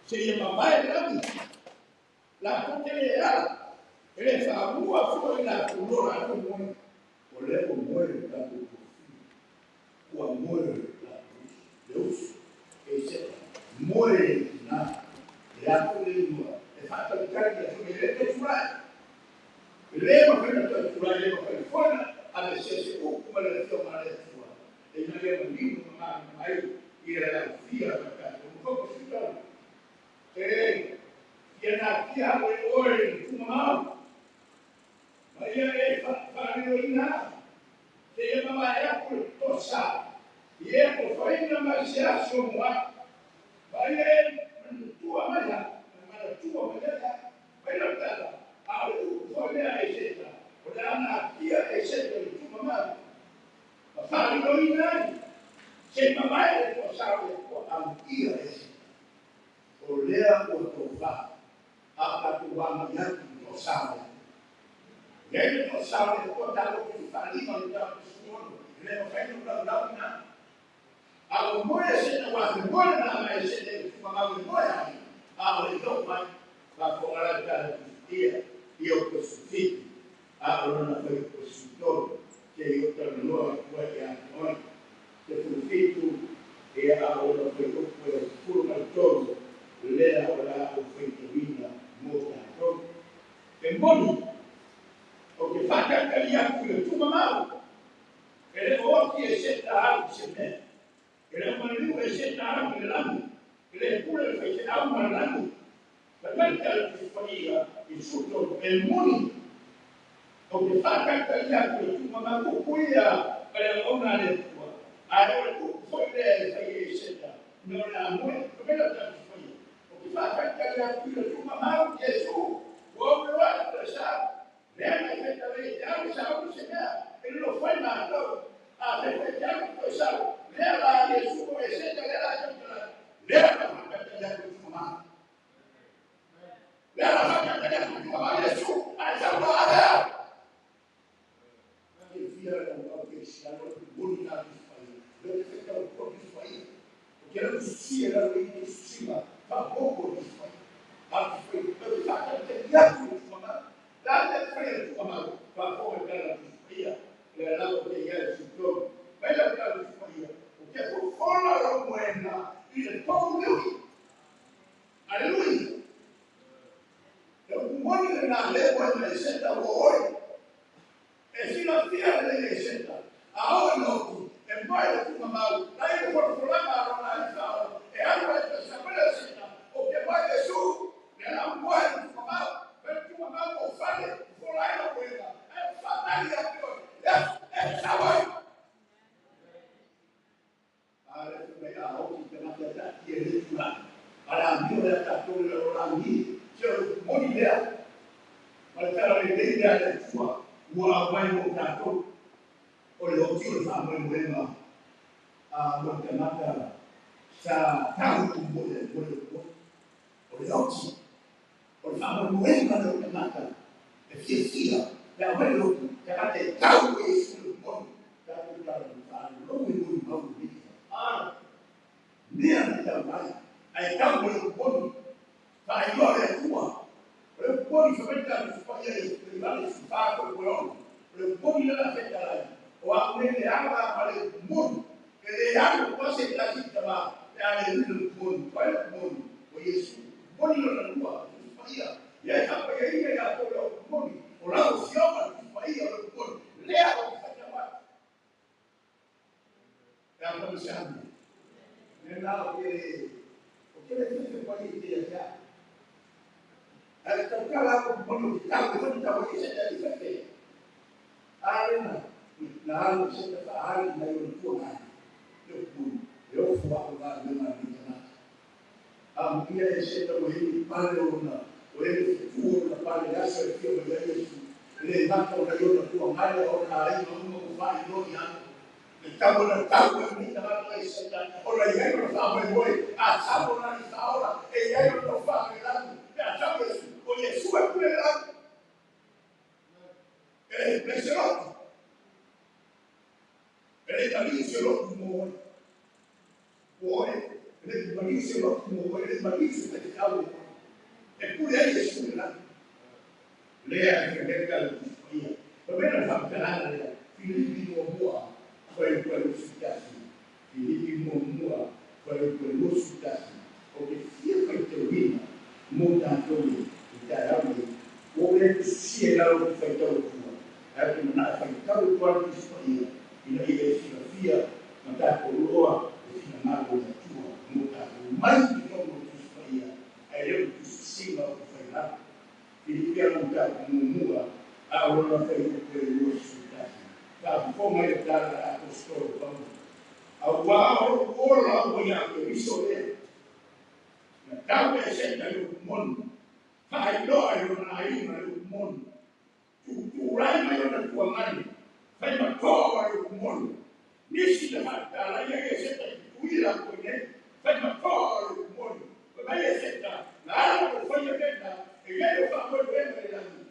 I: seia mamae le lagi. Latou te le ala, e le faamua foi latou lo latou moe. O lea ua moe le tatou tuafafine, ua moe latou le uso, Eseta, moe le tina, e a foi le igoa, e faatalitali ia foi, e le toe tulai. E le mafai ona toe tulai, e le mafai foi ona ave se isi upu ma le Afioga a le Atua, ina ia manino ma malamalama ai ia le laufia ma le tatou mafauta sui E fia natia au e oe i le tuumamao, ma ia e faaliloina au, seia mamae atu le tosa i e atofaina mai se aso mo au, ma ia e manatua mai au, e manatua mai ai au. Mai lau tala toʻasā le Atua. Iai le toʻasā o le Atua tatou te faaliga o le mataupu 16, e lē mafai ona ulaulauina. A ua moe e seta ua afemoe lena aga e seta i le tumamau e moe ai, a o le i oo mai, faafofoga la le tala tusitia, ia o 17, a o lona fuaiupu 13, seia ou talanoa atu ai iā te oe. 17, ia a o lona fuaiupu e 13, lea o le a ou faitauina mo tatou. E moni, o te faatalitali atu i le tumamau, e le o oti e seta au i se mea. E le o maliu e seta au i le lagi, e le pule le faifeau ma le lagi. Fai mai le tala Tusi Paia i 13, e moni, o te faatalitali atu i le tumamau upu ia ma le auauna a le Atua, ae o le upu foi lea e fai ai e seta, ina o le a moe. Fai mai lau tala Tusi Paia, o te faatalitali atu i le tumamau Iesu, ua ou iloa atu le sa, lea na faitala e te au sa au se mea, e lilo fai matou, a fai foi te au toe sau, lea la Iesu o e seta lea la tautala, lea la faatalitali atu i le tumamau. Lea la faatalitali atu i le tumamau Iesu, ae sau loa ave au. E fia le au ke siano le moni na tu fai. Le te faitau tua tu fai. O ke le si e la le tu sima, fa poco tu fai. A tu fai, le te faatalitali atu i le tumamau. La te fai le tumamau, fa poco le tala tu fai. Le la o te ia su tolu. Mai la tala tu fai. O ke fofola lo moena i le tou lui. Aleluia. E moni le na le moena e seta o oi. E silafia le e seta. A o lotu, e mai le tumamau, la i le folafolanga a lona i fao, e alu ai te samele seta, o ke mai Iesu, le la moe le tumamau, pe le tumamau o fale, fola ai lo moena, e fatali a te oe, e sau ai. A le mai a oti te mata ta ti e le tulaga. A la amio lea tatou le lalolagi, se o le moni lea. Ma le tala lelei lea le Atua, ua aumai mo tatou. O le oti o le faamoemoega a mo le tagata sa tau mo le mo le o le oti. O le faamoemoega le o tagata e fiafia pe aumai le oti, tagata e tau e Iesu le moni. Tatou tala faalologo i molimau lenei. Mea na tau mai, ae tau mo le moni. Faailoa le Atua. O le moni fa mai tala faia i le vale fa ko le ono. O le moni le la fetalai. O a me le ala ma le moni. E le alu ko se tasi tama. E ale le moni. Ko le moni. O Iesu. Moni lo na lua. Faia. Ia e hapa ia ia ia ko le moni. O la o sioma faia o le moni. Lea o faia mai. E a pa se ame. Le la o ke o ke le fefe pa i te ia. Ae tautala o moni o te tau, e moni tau e seta i fefe. A lena, na alu seta faali mai o le tua ngai. Le moni, e ofu a o ngā mea ni tagata. A muia e seta o heli pale ona, o heli fetu ona pale le aso e fia mai ai Iesu. Le mata o na iona tua ngai o na ai ma uma o whai no i ana. Le tau na tau e ni tagata e seta, o na iai o na whamoemoe, a tau na i whaora, e iai o na whae langi, e a tau Iesu, o Iesu e pule langi. E le plese lotu. E le mali se lotu mo oe. O oe, e le mali se lotu mo oe, e le mali se te tau mo oe. E pule ai Iesu le langi. Lea e whemeka le tusipaia. Pa mena le whakatalanga lea, Filipi muamua, fuaiupu e 21. Filipi muamua, fuaiupu e 21. O te fia faitauina mo tatou i taeao nei. Ua ou le tusia i lalo o te faitau atua. Ae ou te manae faitau atu a le tusipaia, ina ia e silafia ma tatou loa le finagalo o le Atua mo tatou. Mai i totonu o le tusipaia, ae le o le tusisiga o te failalo. Filipi ana mataupu muamua, a o lona fuaiupu e 21. Faafofoga i le tala a le aposetolo Paulo. Auā o lou ola ua iā Keriso lea. Na tau e seta i upu moni. Faailoa i lona aiga i upu moni. Tuutuulai mai ona tuagani. Fai matoa i upu moni. Nisi na faatala ia e seta i tutuila ko nei. Fai matoa i upu moni. Fai mai e seta, na ala o faia lena, e iai o faamoemoega i lagi.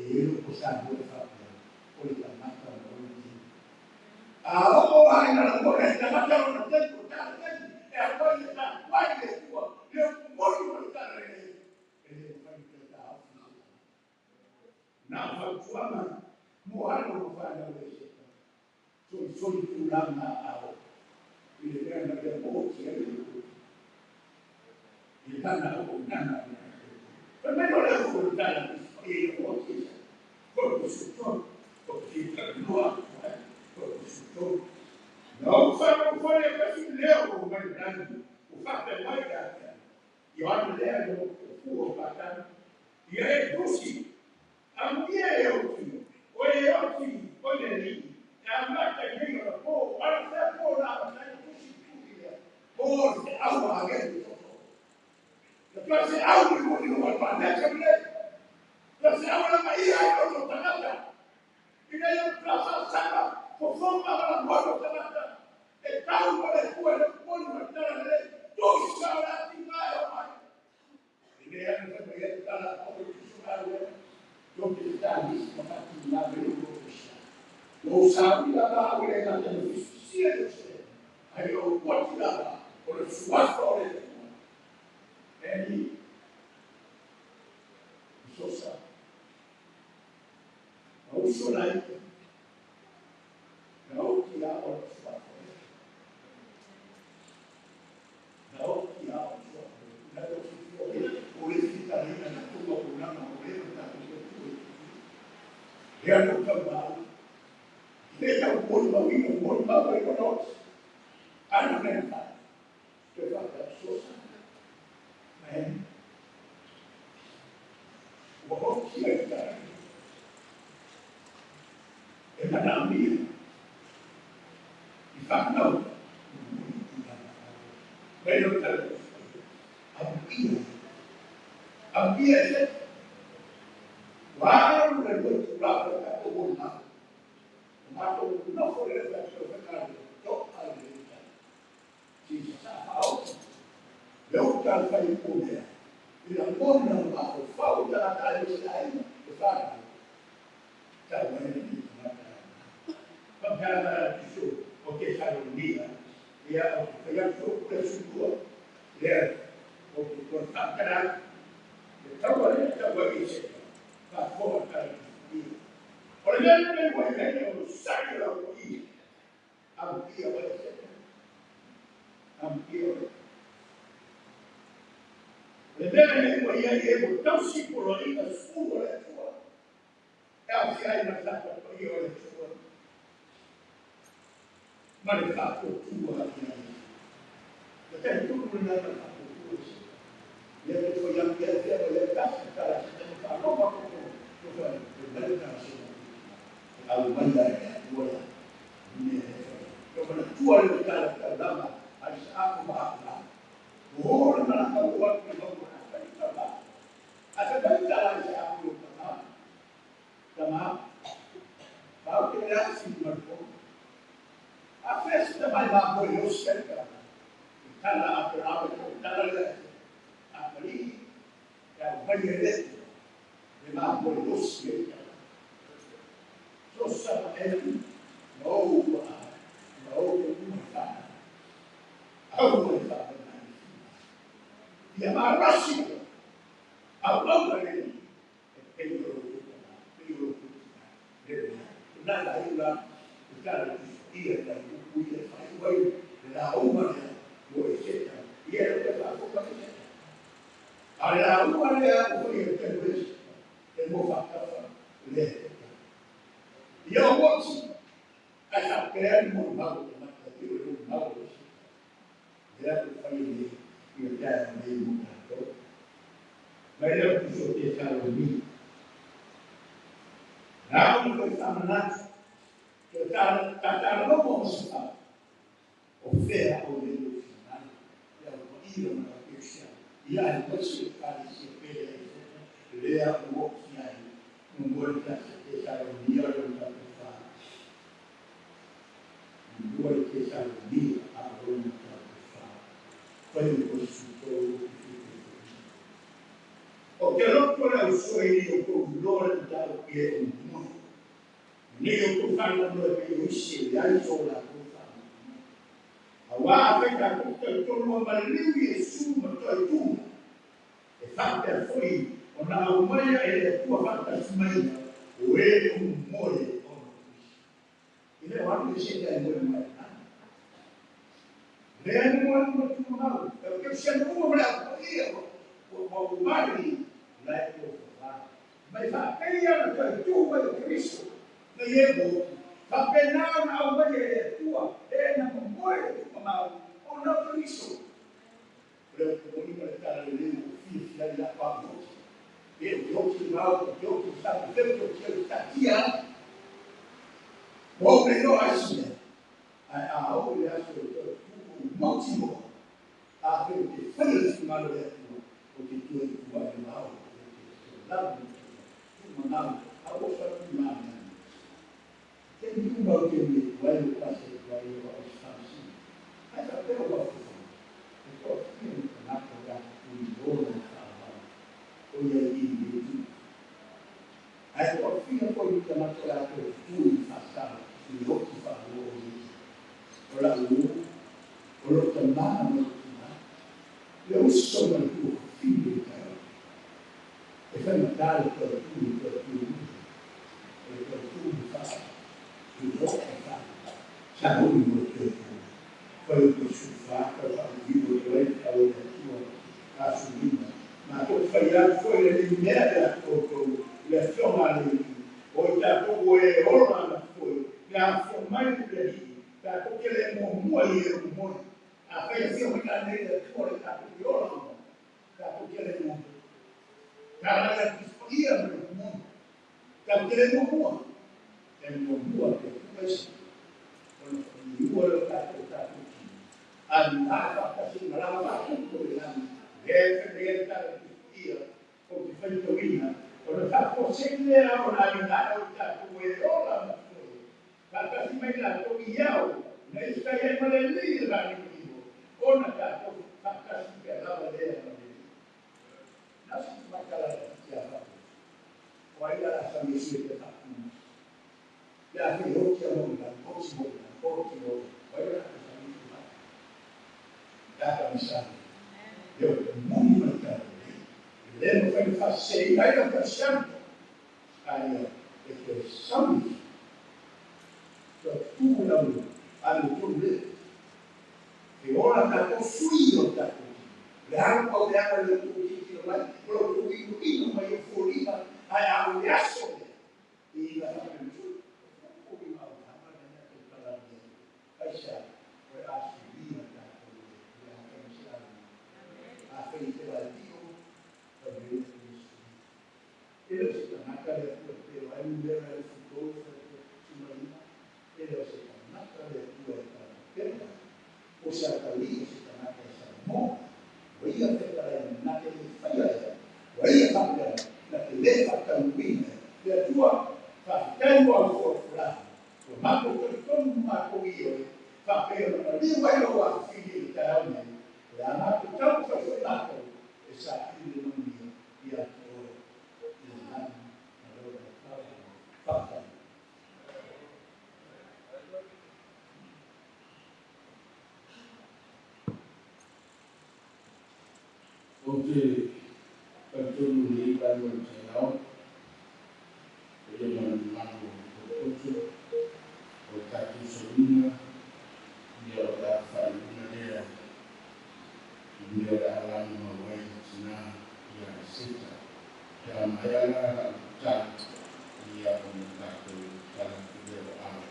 I: E O le tagata ma lona taimi. A oo lava ina lagona e le tagata lona taimi, ua tala taimi e alu ai e tapuai i le Atua le upu moni ma le tala lelei, e le mafai ona toe taofi se tagata. Na o fautuaga mo alo ma fanau e seta, solisoli tulaga aao i le mea na ia oti ai le Atua i lana auaunaga a le tatou. Fai mai loa le upu o le tala i oti ai sa. Na ou faalogo foi le kasi leo o mai lagi, o faapea mai ia te au, Ioane lea i le fua o Patani, ia e tusi, amuia e oti, o e oti, o le alii, e amata i nei ona po, ala fea po na amata ai na tusi i tusi lea, po o le feau a agelu toto. Na toe feau mulimuli o le paneta lenei, toe feau lava ia i loto tagata, ina ia matua fofoga ma lagona o tagata, e tau ma le Atua i le moni ma le tala lelei, tusa o le atinae o ai. E le ana fai mai ai le tala o le tusi galuega, tou te talisi ma faatuina mai le tou sa. Ua ou sauni lava au e le gata i le fiafia i Ierusalema, ae ou oti lava o le suafa o le Atua. Eli, sosa, ma uso laiti, na oti a o le suafa o le Atua. Na oti a o le suafa o le Atua. Na o fiafia o le fitalaina na tou auaunaga o le ma tatou te Atua i te Lea no tau mau. Le tau moni mauina, moni mau ai ona oti. Ana mea fa. Toe faapea sosa. Man. Ua oti ai tala. E manaomia i whanau mai lo tala. Amuia. Amuia e se. Ua le lua tulaga o tatou moni mau. O matou nofo le le tatou whakare to'a i le uta. Si sa whaoti. Le uta le whai o mea. I la mona o mako whau tagata ai o se aina e whanau. Tau mai le ni tagata. Papeana tuso o te salonia. Ia o te whai atu le sukua. Lea o te tuan whakara. Le taua le taua i se. Whafoa tala tuso. O le mea nei ua i ai o le saki o lau i. Amuia wa e se. Amuia wa. Le mea nei ua i ai e mo tausi poloaiga sulu o le Atua. E au ai ma le tapapaia o le Atua. Ma le faatuatua i ai. Le taitonu lena ma le faatuatua i se. Ia te fai atu ia te o le tasi tala se te whaalofa koko. Ko whai, e mai le tala se. Au mai la e Atua la. Ne e whai. Ko mana tua le tala tau lama, ai sa ako ma ako la. O le mana kau o atu i hau mana whai tau la. A te mai tala i sa ako i tama. Tama. Pau te mea si marpo. A festa mai mā koe o seka. I tala a te rawe ko tala le. A pari, e au mai e le. Le mā koe o seka. So sa ma elu, ma ou ua a, ma ou te uma wha. Au ua wha mai. Ia mā rasi, au au le e pei o lo tama, pei o lo tama. Le nā la iula, i tala ia tai upu ia whai wai, le la uma lea, mo e seta, ia le te whafoka e seta. A le la uma lea, o ia te wesi, e mo whakafa, le teka. Ia o woti, ai ha pea ni mo mau te mata, i o le mau o seta. Lea te whai le, ia tae nei mo tātou. Mai lea puso te talo ni. Nā o koe whamanatu, Te tātara lomo o se wha. O whea o le o whinai. Ia o ira ma la pēsia. Ia ai wasi e kāre si e pere ai seta. Lea o oki ai. Mungua le tasa te talo nia le o tātou wha. Mungua le te talo nia a o le tātou wha. Whai o koe suto o te O te loto le au soe i o kou loa le tātou i e o mua. Nei o tou whanau e pe o isi e ai so la tou whanau. A wā whai tātou tau tolu a maliliu i e su ma toi tūna. E whapea foi o nā au maia e le atua whakatasi maina o e o moe o no kuisi. I leo anu e se tai moe mai nana. Lea ni moe mo tū mau. E o keu siana ua mle au ia wa umari lai o wha. Mai whapea na toi tū mai o Kristo. Na ie mo, whapena na au mai e le atua e na moe e tū mau o na Kristo. Leo kumoni ma le tala le leu o fia fia i la pa moti. E o te oki mau, o te oki sa, o te oki o te tia. O le no ai sia. Ai a o le aso e te tu moti mo. A fe o te whai le sumalo le atua. O te tua i tua e mau. O te lau tu manau. A o sa tu mana. Te tu mau te me tua e o pase tua e o o sa si. Ai sa te o wa fu. E to fia ni kanaka o rata tu i o na wha o ia i i tu. Ai to fia ko i kanaka o rata tu i wha sa i oki wha o i. O la u, o lo ta mana mo ki ma. Le uso ma tu fili i tai. E whai matale to tu i to tu i. E to tu i wha. I oki wha. Sa hui mo te tu. Whai o te sufa, ka wha o i o te wai ka o le tua a sulina. Ma ko whai atu foi le ni mea le koutou, le afioga a le Alii. O i tatou e ola ana foi, le afio mai le Alii, tatou te le muamua i e umoi. A whai afio mai la nei le Atua le tatou te ola ana, tatou te le muamua. Ta lai atu ia ma le umoi. Tatou te le muamua. E muamua te Atua isi. O le whaiua le tatou tatou tino. A nā whakatasi ngā rā whākupu le lani. E whai e tala ia o te whaitawina. O le whakosele au nā i nā o tatou e ola ma foe. Whakatasi mai lātou i au. Nei skai ai male li rani iho. Ona tatou whakatasi pe rawa lea male li. Nā si te maitala la ki a whakatasi. O ai la sa me sue te whakatasi. Le a whai hoki a mo la, hoki mo la, hoki mo la. O ai la sa me sue whakatasi. Le a kamisana. Leo te muni mai tala nei. Le mo whai whasei ai o ka sianto. Aia e te sauni. Tua tū lau a le tolu le. Te ora tātou sui o tātou ki. Le aru pau le ara le tō ki ki mai. O lau tō inu inu mai o fōlima. Ai a o le aso le. I la whakame tū. O i mau hanga na nea te tala nei. Aisa, o e asulia tātou le. Le a kamisana. A whai te lai tio. Pa me le Yesu. E leo se tanaka le atua te o ai mera e futou whai te tumaina. E leo se tanaka le atua e tana pena. O se atali o se tanaka e sa mo. O ia whetara e nā te le whaia ea. O ia whapea na te le whakauina. Le atua whawhitai mo au whorafuraha. O mātou tonu tonu mātou i oe. Whapea na maliu ai o a whiri i te au nei. O le a mātou tau whai mātou e sa i le manuia i a te oe. I le lani na reo na tau whawhitai.
H: O te talitonu nei vai o le taeao, o ia manumanu o potopoto, o le tatou sauiga, ia o le a faaiuga lea, i mea o le a lagomau ai le tinā ia le seta. Pe a maea la lau tatalo, ia ona tatou tatala atu lea o alo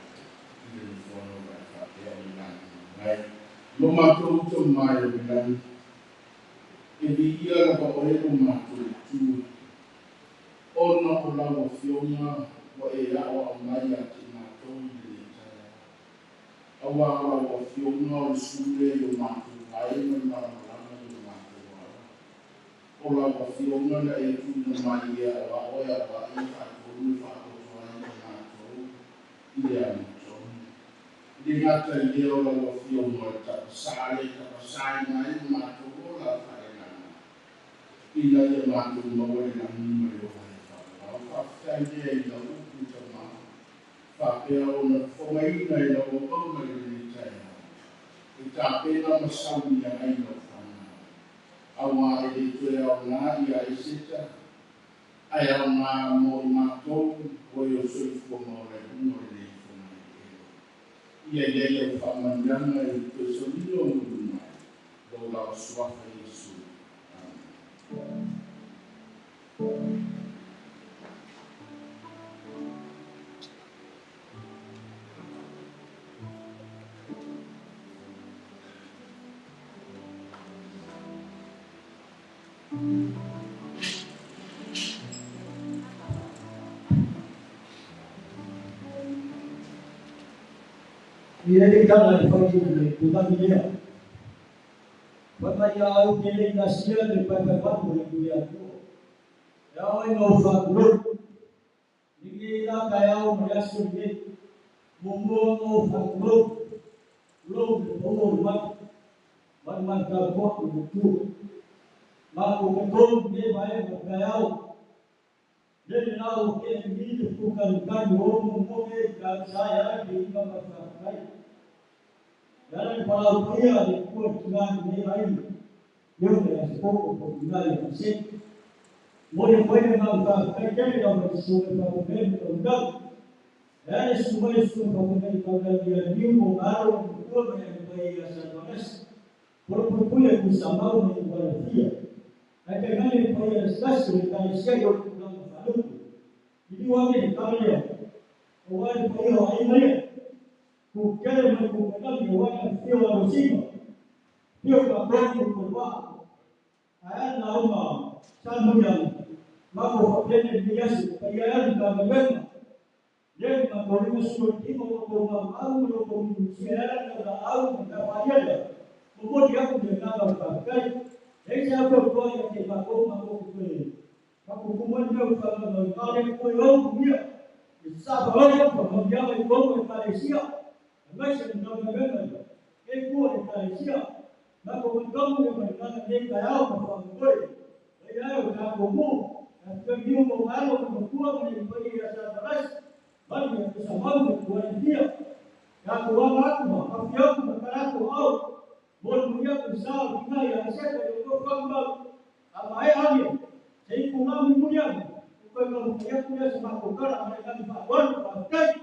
H: i le nofoa lova e faapea ona lagomau ai. Lo matou uto mai o le lagi, e viia lava oe lo matou Atua, ona o lau afioga ua e aoao mai ia te matou i lenei taeao. Auā o lau afioga o le sui lea i o matou vae ma le malamalama i o matou ala. O lau afioga na e tuuina mai e aoao e aoai e faatolu e faapoto ai i matou i le amiotonu. I le gata i lea o lau afioga o le tapasā lea e tapasaina ai lo matou ola faaleagaga, ina ia matou maua le lagi ma le ola e faavavau. Faafetai lea i lau upu tamā.
G: Faapea ona fofogaina e lau auauna i lenei taeao, e tapena ma saunia ai lau fanau. Auā e lē toe aogā ia Eseta, ae aogā mo i matou o e o soifua ma ola i luga o lenei fogaeleele. Ia i ai au faamanuiaga i le toe solilo mulimuli mai, lou lava suafa Iesu. Amene.
E: Ia le tala e fai i le tulaga lea. Fai mai ia au ke le nasia le pai pai papu le tuli atua. E ao e ngau whakulou. Ningi la kai au ma le aso ni. Mumua ngau whakulou. Lou le pau o mai. Mai mai ka koa o le tua. Ma ko ke tolu ne mai ma kai au. Le nau ke ni le puka kani o mo mo me ka sai ala ke inga ma whakai. Yala ni palau pia le kua tinga ni ai. Yo le aso koko ko tinga i ka se. Mo le koe ngā whakai tele lau ma su me whakai me tau ngau. Yala su mai su whakai me tau ngau ia niu mo ngaro mo kua me ni pai ia sa manas. Poro poro puia ku sa mau me ni wala fia. Ai te ngai le pai ia sasi le kai sia yo ku ngau whaluku. Ili wa me ni kamalea. O wa le pai o ai mai. Ku kele mai ku kanami o wa fia wa rosima. Fia ka koe ku wa. Ai na uma sa munyang. Mako whapene ni yasu, pa ia anu ka mawema. Le ma ko ni su ti mo ko ma mau mo ko mi si era na ka au ma ka wa ia la. Mo mo dia ku de na ka kai. E sa ko ko ia te ma ko ma ko ko e. Ka ko ko mo ni ka ma no ka le ko yo ku ia. I sa pa o ko mo ia mai ko mo pa le sia. Ma se no ma me ma. E ko le pa le sia. Ma ko mo ko mo ma ka ne ka au ma fa mo ko. E ia o ka ko mo. Ka niu mo alo mo kua mo ni pai ia sa baras. Bali ia sa mau mo kua ni dia. Ka ko wa ma ku ma ka fio ku ma ka ko au. Mo mo ia ku sa o ki ia se ko ko fa ma. A mai hangi. Sei ku ma mu ia. Ko ka mo ia ku ia sa ma ko kara ma ka ni fa wa fa kai.